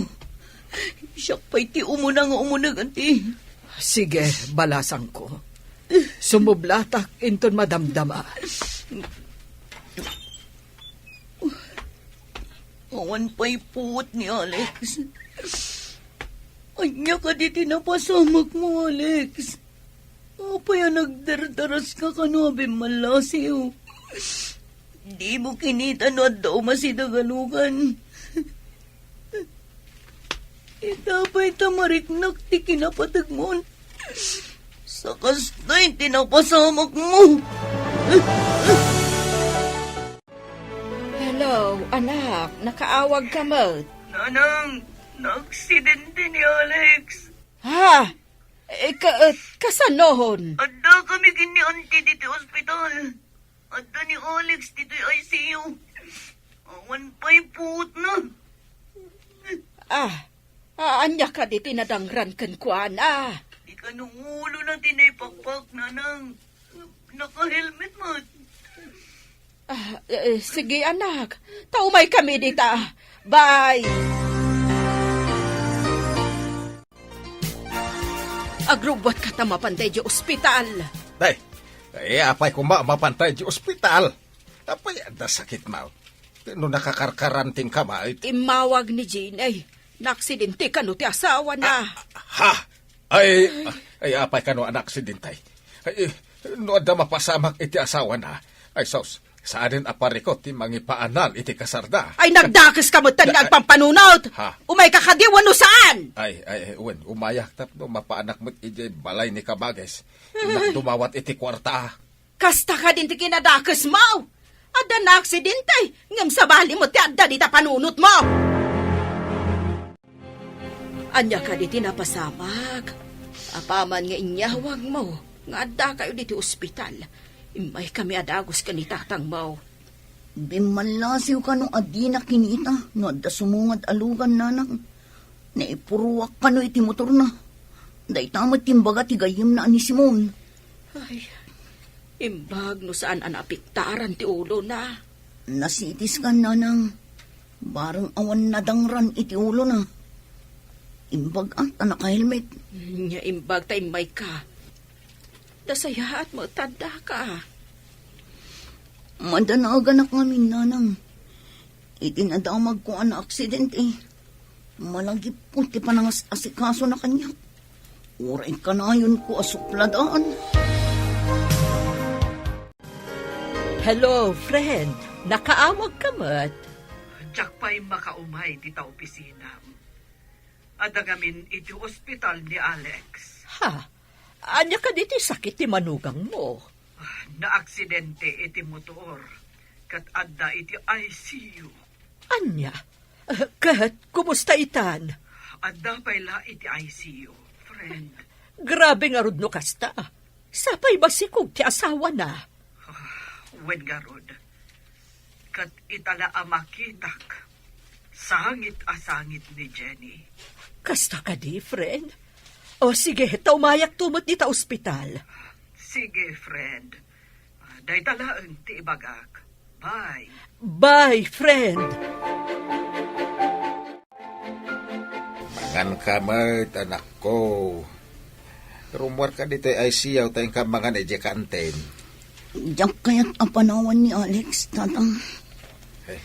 Siak pay ti umuna nga umuneg, anti. Sige, balasangko. Sumublatak inton madamdama. Awan pay puot ni Alex. Ania kadi ti napasamakmo, Alex? Apay a nagdardaras ka kano a bimmallasiw? Dimo kinita no adda umasideg a lugan? Ita pay ta mariknak ti kinapategmon. Sakastay ti napasamakmo. Hello, anak. Nakaawag ka met? Nanang, naaksidente ni Alex. Ha? Eh, ka-, eh, kasanon? Adda kami ken ni Auntie ditoy ospital. Adda ni Alex ditoy I C U. Awan pay puotna. Ah, ah, ania kadi ti nadangran kenkuana? Di kano ulona ti naipakpak, Nanang. Naka-helmet met. Ah, eh, sige, anak. Ta umaykami dita. Bye. Agrubbuatka ta mapantay di ospital. Day, eh, apay koma mapantay di ospital? Apay adda sakitmo? No nakakarkaranting ka met? Immawag ni Jean, ay. Naaksidente kano ti asawana. Ah, ha? Ay, ay, apay kano a naaksidente? Ay, no adda mapasamak iti asawana, ay sus, saanen a parikut ti mangipaanal iti kasarda. Ay, nagdakeska met nga agpampanunot! Ha? Umayka kadi wenno saan? Ay, ay, ay, wen, umayak tapno mapaanak met idiay balay ni Kabages. Innak dumawat iti kuarta. Kasta kadin ti kinadakesmo? Adda naaksidente, ngem sabali met ti adda dita panunotmo. Ania kadi ti napasamak? Apaman nga inyawagmo nga addakayo diti ospital, immaykami a dagus ken ni tatangmo. Bimmallasiw kano a dina kinita no adda sumungad a lugan, Nanang. Naipuruak kano iti motorna. Dayta met ti imbaga ti gayyemna a ni Simon. Ay, imbag no saan a naapektaran ti ulona. Nasitiskan, Nanang. Bareng awan nadangran iti ulona. Imbag a ta nakahelmet. Nia imbag ta immayka. Nasayaat met ta addaka. Madanaganak ngamin, Nanang. Iti nadamagko a naaksidente, malagipko ti panangas-asikasona kaniak. Uray kanayonko a supladaan. Hello, friend. Nakaawag ka met? Diak pay makaumay dita opisinam. Adda ngamin iti ospital ni Alex. Ha? Ania kadi ti sakit ti manugangmo? Ah, naaksidente iti motor, ket adda iti I C U. Ania? Eh, ket kumusta itan? Adda pay la iti I C U, friend. Grabe ngarud no kasta. Sapay masikog ti asawana. Ah, wen ngarud. ket ita la a makitak, sangit a sangit ni Jenny. Kasta kadi, friend? O sige, ta umayakto met dita ospital. Sige, friend. Ah, dayta laeng ti ibagak. Bye. Bye, friend. Manganka met, anakko. Rummuarka ditoy I C U ta inka mangan idiay kantin. Diak kayat a panawan ni Alex, Tatang. Eh,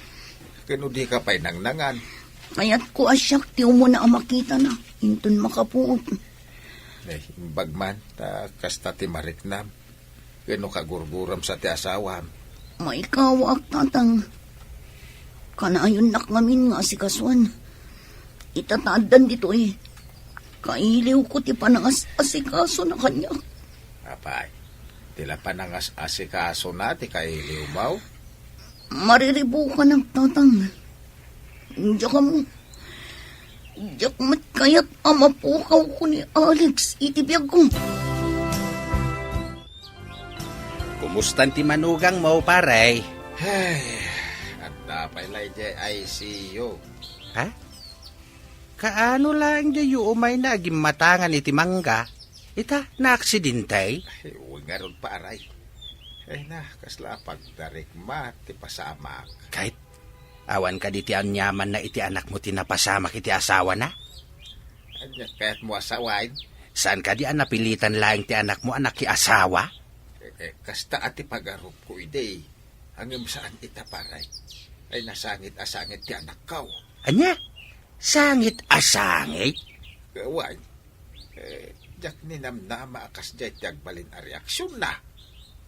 ken no dika pay nangnangan? Kayatko a siak ti umuna a makitana, inton makapuot. Eh, imbag man, ta kasta ti mariknam. Ken no kagurguram sa ti asawam? Maikawaak, Tatang. Kanayonnak ngamin nga asikasuan. Ita ta addan ditoy, kailiwko ti panangas-asikasona kaniak. Apay, ti la panangas-asikasona ti kailiwmo? Mariribukanak, Tatang. Diak ammo. Diak met kayat a mapukawko ni Alex iti biagko. Kumustan ti manugangmo, pare? Ay, adda pay la idiay I C U. Ha? Kaano laeng diayyo umayna a gimmatangan iti mangga? Ita, naaksidente? Ay, wen ngarud, pare. Ay na, kasla a pagdarikma ti pasamak. Ket, awan kadi ti aniamanna iti anakmo ti napasamak iti asawana? Ania kayatmo a sawen? Saan kadi a napilitan laeng ti anakmo a nakiasawa? Eh, eh, kasta a ti pagarupko idi. Ngem saan ita, pare. Ay, nasangit a sangit ti anakko. Ania? Sangit a sangit? Wen. Eh, diak ninamnama a kasdiay ti agbalin a reaksionna.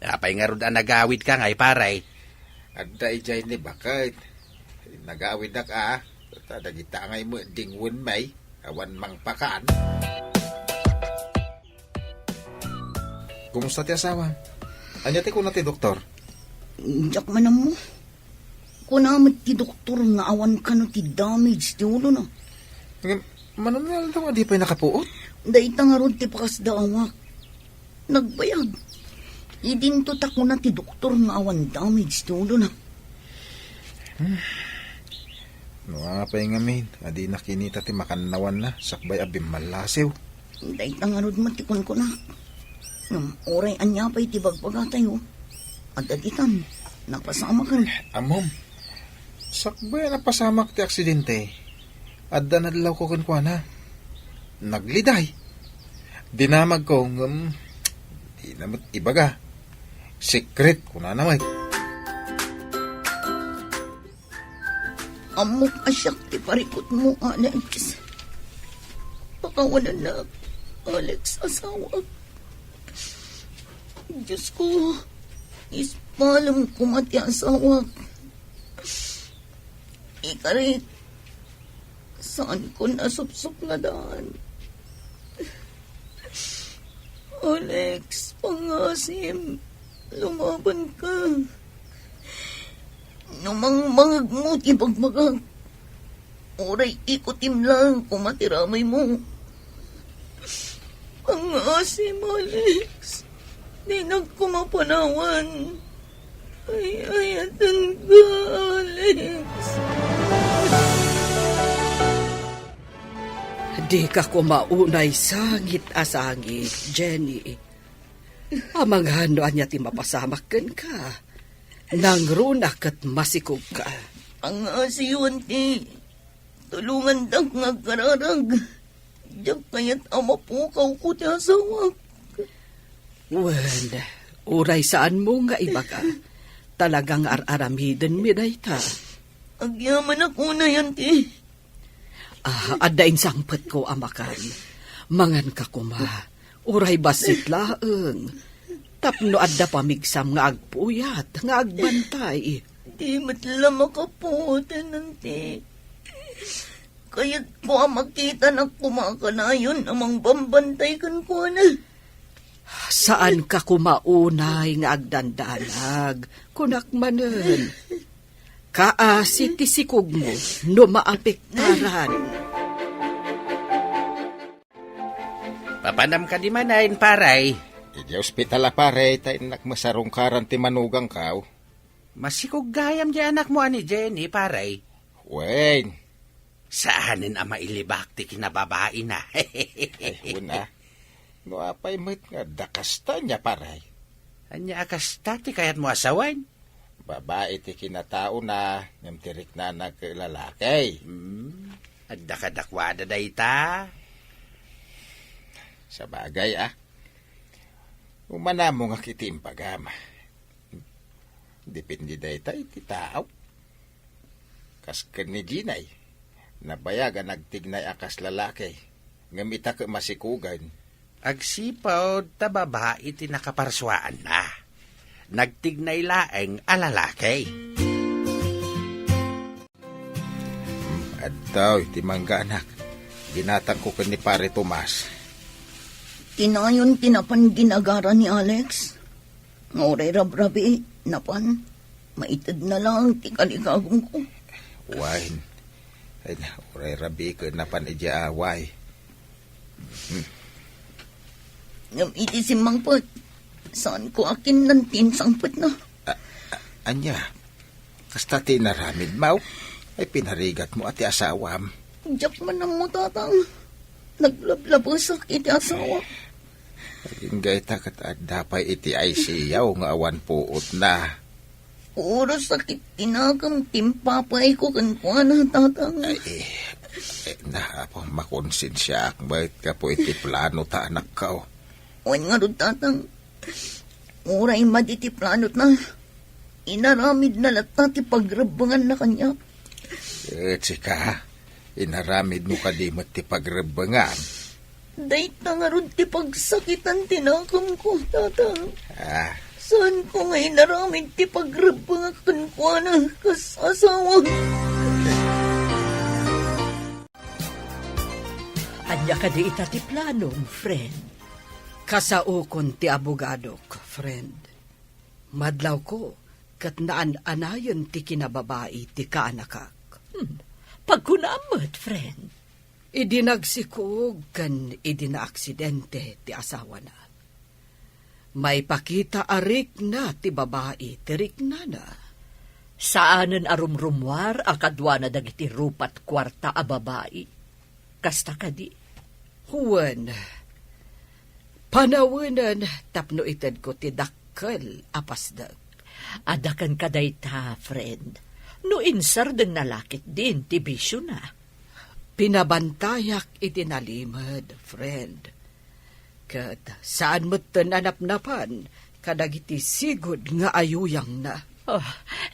Apay ngarud a nagawidka ngay, pare? Adda idiay ni baket. Nagawidak a, ta dagita ngay met dingwen may, awan mangpakan. Kumusta ti asawa? Ania ti kuna ti doktor? Diak man ammo. Kuna met ti doktor nga awan kano ti damage ti ulona. Ngem, mano nga aldaw a di pay nakapuot? Dayta ngarud ti pakasdaawak. Nagbayag. Idinto ta kuna ti doktor nga awan damage ti ulona. Hmm. No apay ngamin a di nakinita ti makannawanna sakbay a bimmallasiw? Dayta ngarud met ti kunkunak. Ngem uray ania pay ti bagbagatayo, adda ditan, napasamaken. Ammom, sakbay a napasamak ti aksidente, adda nadlawko kenkuana. Nagliday. Dinamagko, ngem dina met ibaga. Secret, kunana met. Ammok a siak ti parikutmo, Alex. Pakawanennak, Alex, asawak. Diosko, ispalem koma ti asawak. Ikarik, saankon a supsupngadan. Alex, pangngaasim, lumabanka. No mangmangegmo ti bagbagak, uray ikutim laeng koma ti ramaymo. Pangngaasim, Alex. Dinak koma panawan. Ay-ayatenka, Alex. Dika koma unay sangit a sangit, Jenny. Amangan no ania ti mapasamak kenka. Nangruna ket masikogka. Pangngaasim, auntie. Tulongandak nga agkararag. Diak kayat a mapukawko ti asawak. Wen, uray saanmo nga ibaga, talaga nga ar-aramidenmi dayta. Agyamanak unay, auntie. Ah, adda insangpetko a makan. Manganka koma, uray bassit laeng. Tapno adda pamigsam nga agpuyat, nga agbantay. Di met la makapuoten, auntie. Kayatko a makitanak koma a kanayon a mangbambantay kenkuana. Saanka koma unay nga agdandanag, kunak manen. Kaasi ti sikogmo no maapektaran. Papanam kadi manen, pare? Idiay ospital a, pare, ta innak masarungkaran ti manugangko. Masikog gayam di anakmo a ni Jenny, pare. Wen. Saanen a mailibak ti kinababaina. Ay, wen a. No apay met nga adda kasta nia, pare? Ania a kasta ti kayatmo a sawen? Babai ti kinataona, ngem ti riknana ket lalaki. Hmm, adda kadakuada dayta? Sabagay, a. Umanamongak iti imbagam. Depende dayta iti tao. Kas ken ni Jinay, nabayag a nagtignay a kas lalaki, ngem ita ket masikugen. Agsipud ta babai ti nakaparsuaanna. Nagtignay laeng a lalaki. Adtoy ti mangganak. Ginatangko ken ni Pare Tomas. Tinayon ti napan ginagara ni Alex. Nga uray rabrabii, napan, maitedna laeng ti kalikagumko. Wen. Ay, uray rabii ket napan idiay away. Hmm. Ngem iti simmangpet, saanko a kinnanti insangpetna. A-, a-, ania? Kasta ti inaramidmo? Ay, pinarigatmo a ti asawam. Diak man ammo, Tatang. Naglablabesak iti asawa. Agingga ita ket adda pay iti I C U nga awan puotna. Puro sakit ti nakem ti impapayko kenkuana, Tatang. Ay, eh, eh, na, apo, makonsensiaak met gapu iti plano ta anakko. Wen ngarud, Tatang. Uray madi ti planotna, inaramidna latta ti pagrebbenganna kaniak. Et sika, inaramidmo kadi met ti pagrebbengan? Dayta ngarud ti pagsakitan ti nakemko, Tatang. Ah. Saanko nga inaramid ti pagrebbengak kenkuana kas asawa. Ania kadi ita ti planom, friend? Kasaokon ti abogadok, friend. Madlawko ket naan-anayen ti kinababai ti kaanakak. Hmm, pagkunam met, friend. Idi nagsikog ken idi naaksidente ti asawana, maipakita a rikna ti babai ti riknana. Saanen a rumrummuar a kaduana dagiti rupat kuarta a babai. Kasta kadi? Wen, panawenen tapno itedko ti dakkel a pasdek. Adda kenka dayta, friend. No insardengna la ketdin ti bisiona. Pinabantayak iti nalimed, friend. Ket saan metten a napnapan kadagiti sigud nga ayuyangna. Oh,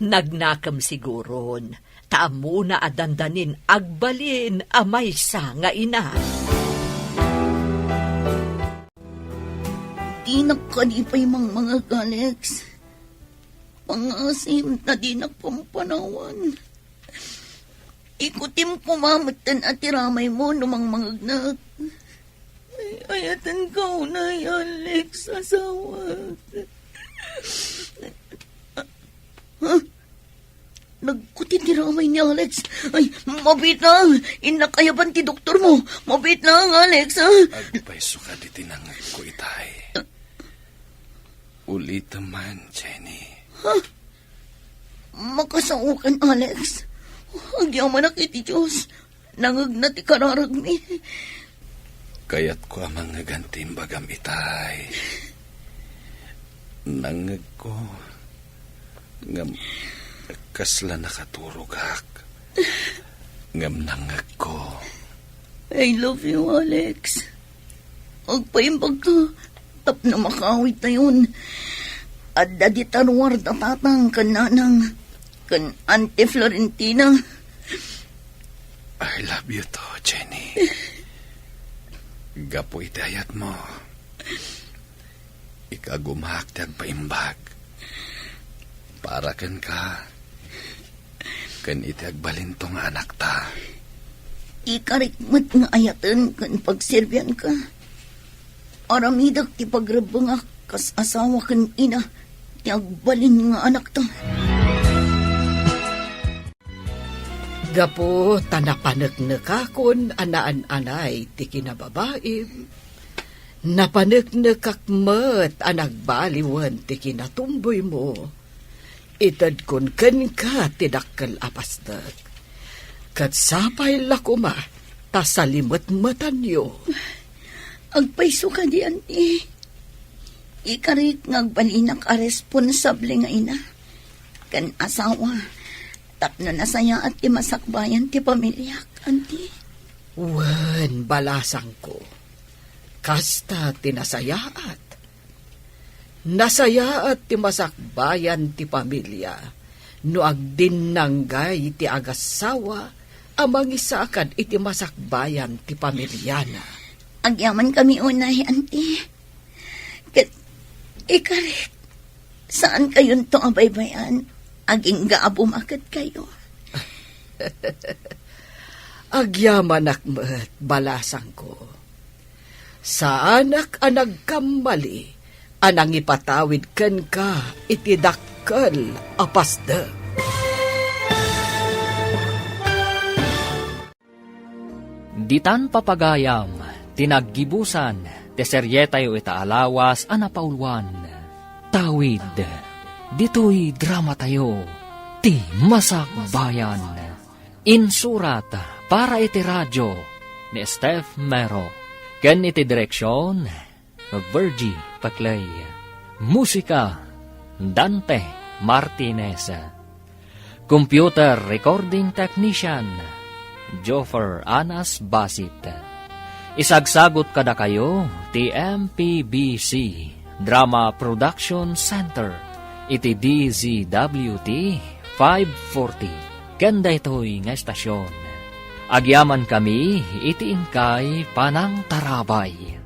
nagnakem siguron, ta ammona a dandanin agbalin a maysa nga ina. Dinak kadi pay mangmangag, Alex. Pangasim ta dinak pampanawan. Ikutim koma metten a ti ramaymo no mangmangegnak. Ay, ayatenka unay, Alex, asawa. Ha? Nagkuti ti ramay ni Alex. Ay, mabiit lang. Innak ayaban ti doktormo. Mabiit lang, Alex, ha? Agpayso kadi ti nangngegko, itay. Ulitem man, Jenny. Ha? Makasaokan, Alex. Agyamanak iti Dios. Nangngegna ti kararagmi. Kayatko a mangngegan ti imbagam, itay. Nangngegko. Ngem kasla nakaturogak. Ngem nangngegko. I love you, Alex. Agpaimbagka tapno makaawidtayon. Adda dita ruar da tatang ken nanang ken Auntie Florentina. I love you too, Jenny. Gapu iti ayatmo, ikagumaak ti agpaimbag para kenka ken iti agbalinto nga anakta. Ikarik met nga ayaten ken pagserbianka. Aramidek ti pagrebbengak kas asawa ken ina ti agbalin nga anakta. Gapu ta napaneknekakon a naan-anay ti kinababaim, napaneknekak met a nagbaliwen ti kinatumboymo, Itedkon kenka ti dakkel a pasdek. Ket sapay la koma ta salimetmetanyo. Agpayso kadi, anti. Ikarik nga agbalinak a responsable nga ina ken asawa tapno nasayaat ti masakbayan ti pamiliak, anti. Wen, balasangko, kasta ti nasayaat. Nasayaat ti masakbayan ti pamilia no agdinnanggay ti agassawa a mangisakad iti masakbayan ti pamiliana. Agyamankami unay, anti. Ket ikarik, saankayonto a baybay-an agingga a bumaketkayo. Agyamanak met, balasangko. Saanak a nagkammali a nangipatawid kenka iti dakkel a pasdek. Ditan papagayam ti naggibusan ti serietayo ita a lawas a napauluan. Tawid, ditoy dramatayo, ti Masakbayan. Insurat para iti radio ni Steph Mero ken iti direksion, Virgie Paclay. Musika, Dante Martinez. Computer Recording Technician, Joffer Anas Basit. Isagsagut kadakayo ti M P B C Drama Production Center iti D Z W T five forty ken daytoy nga estasion. Agyamankami iti inkay panangtarabay.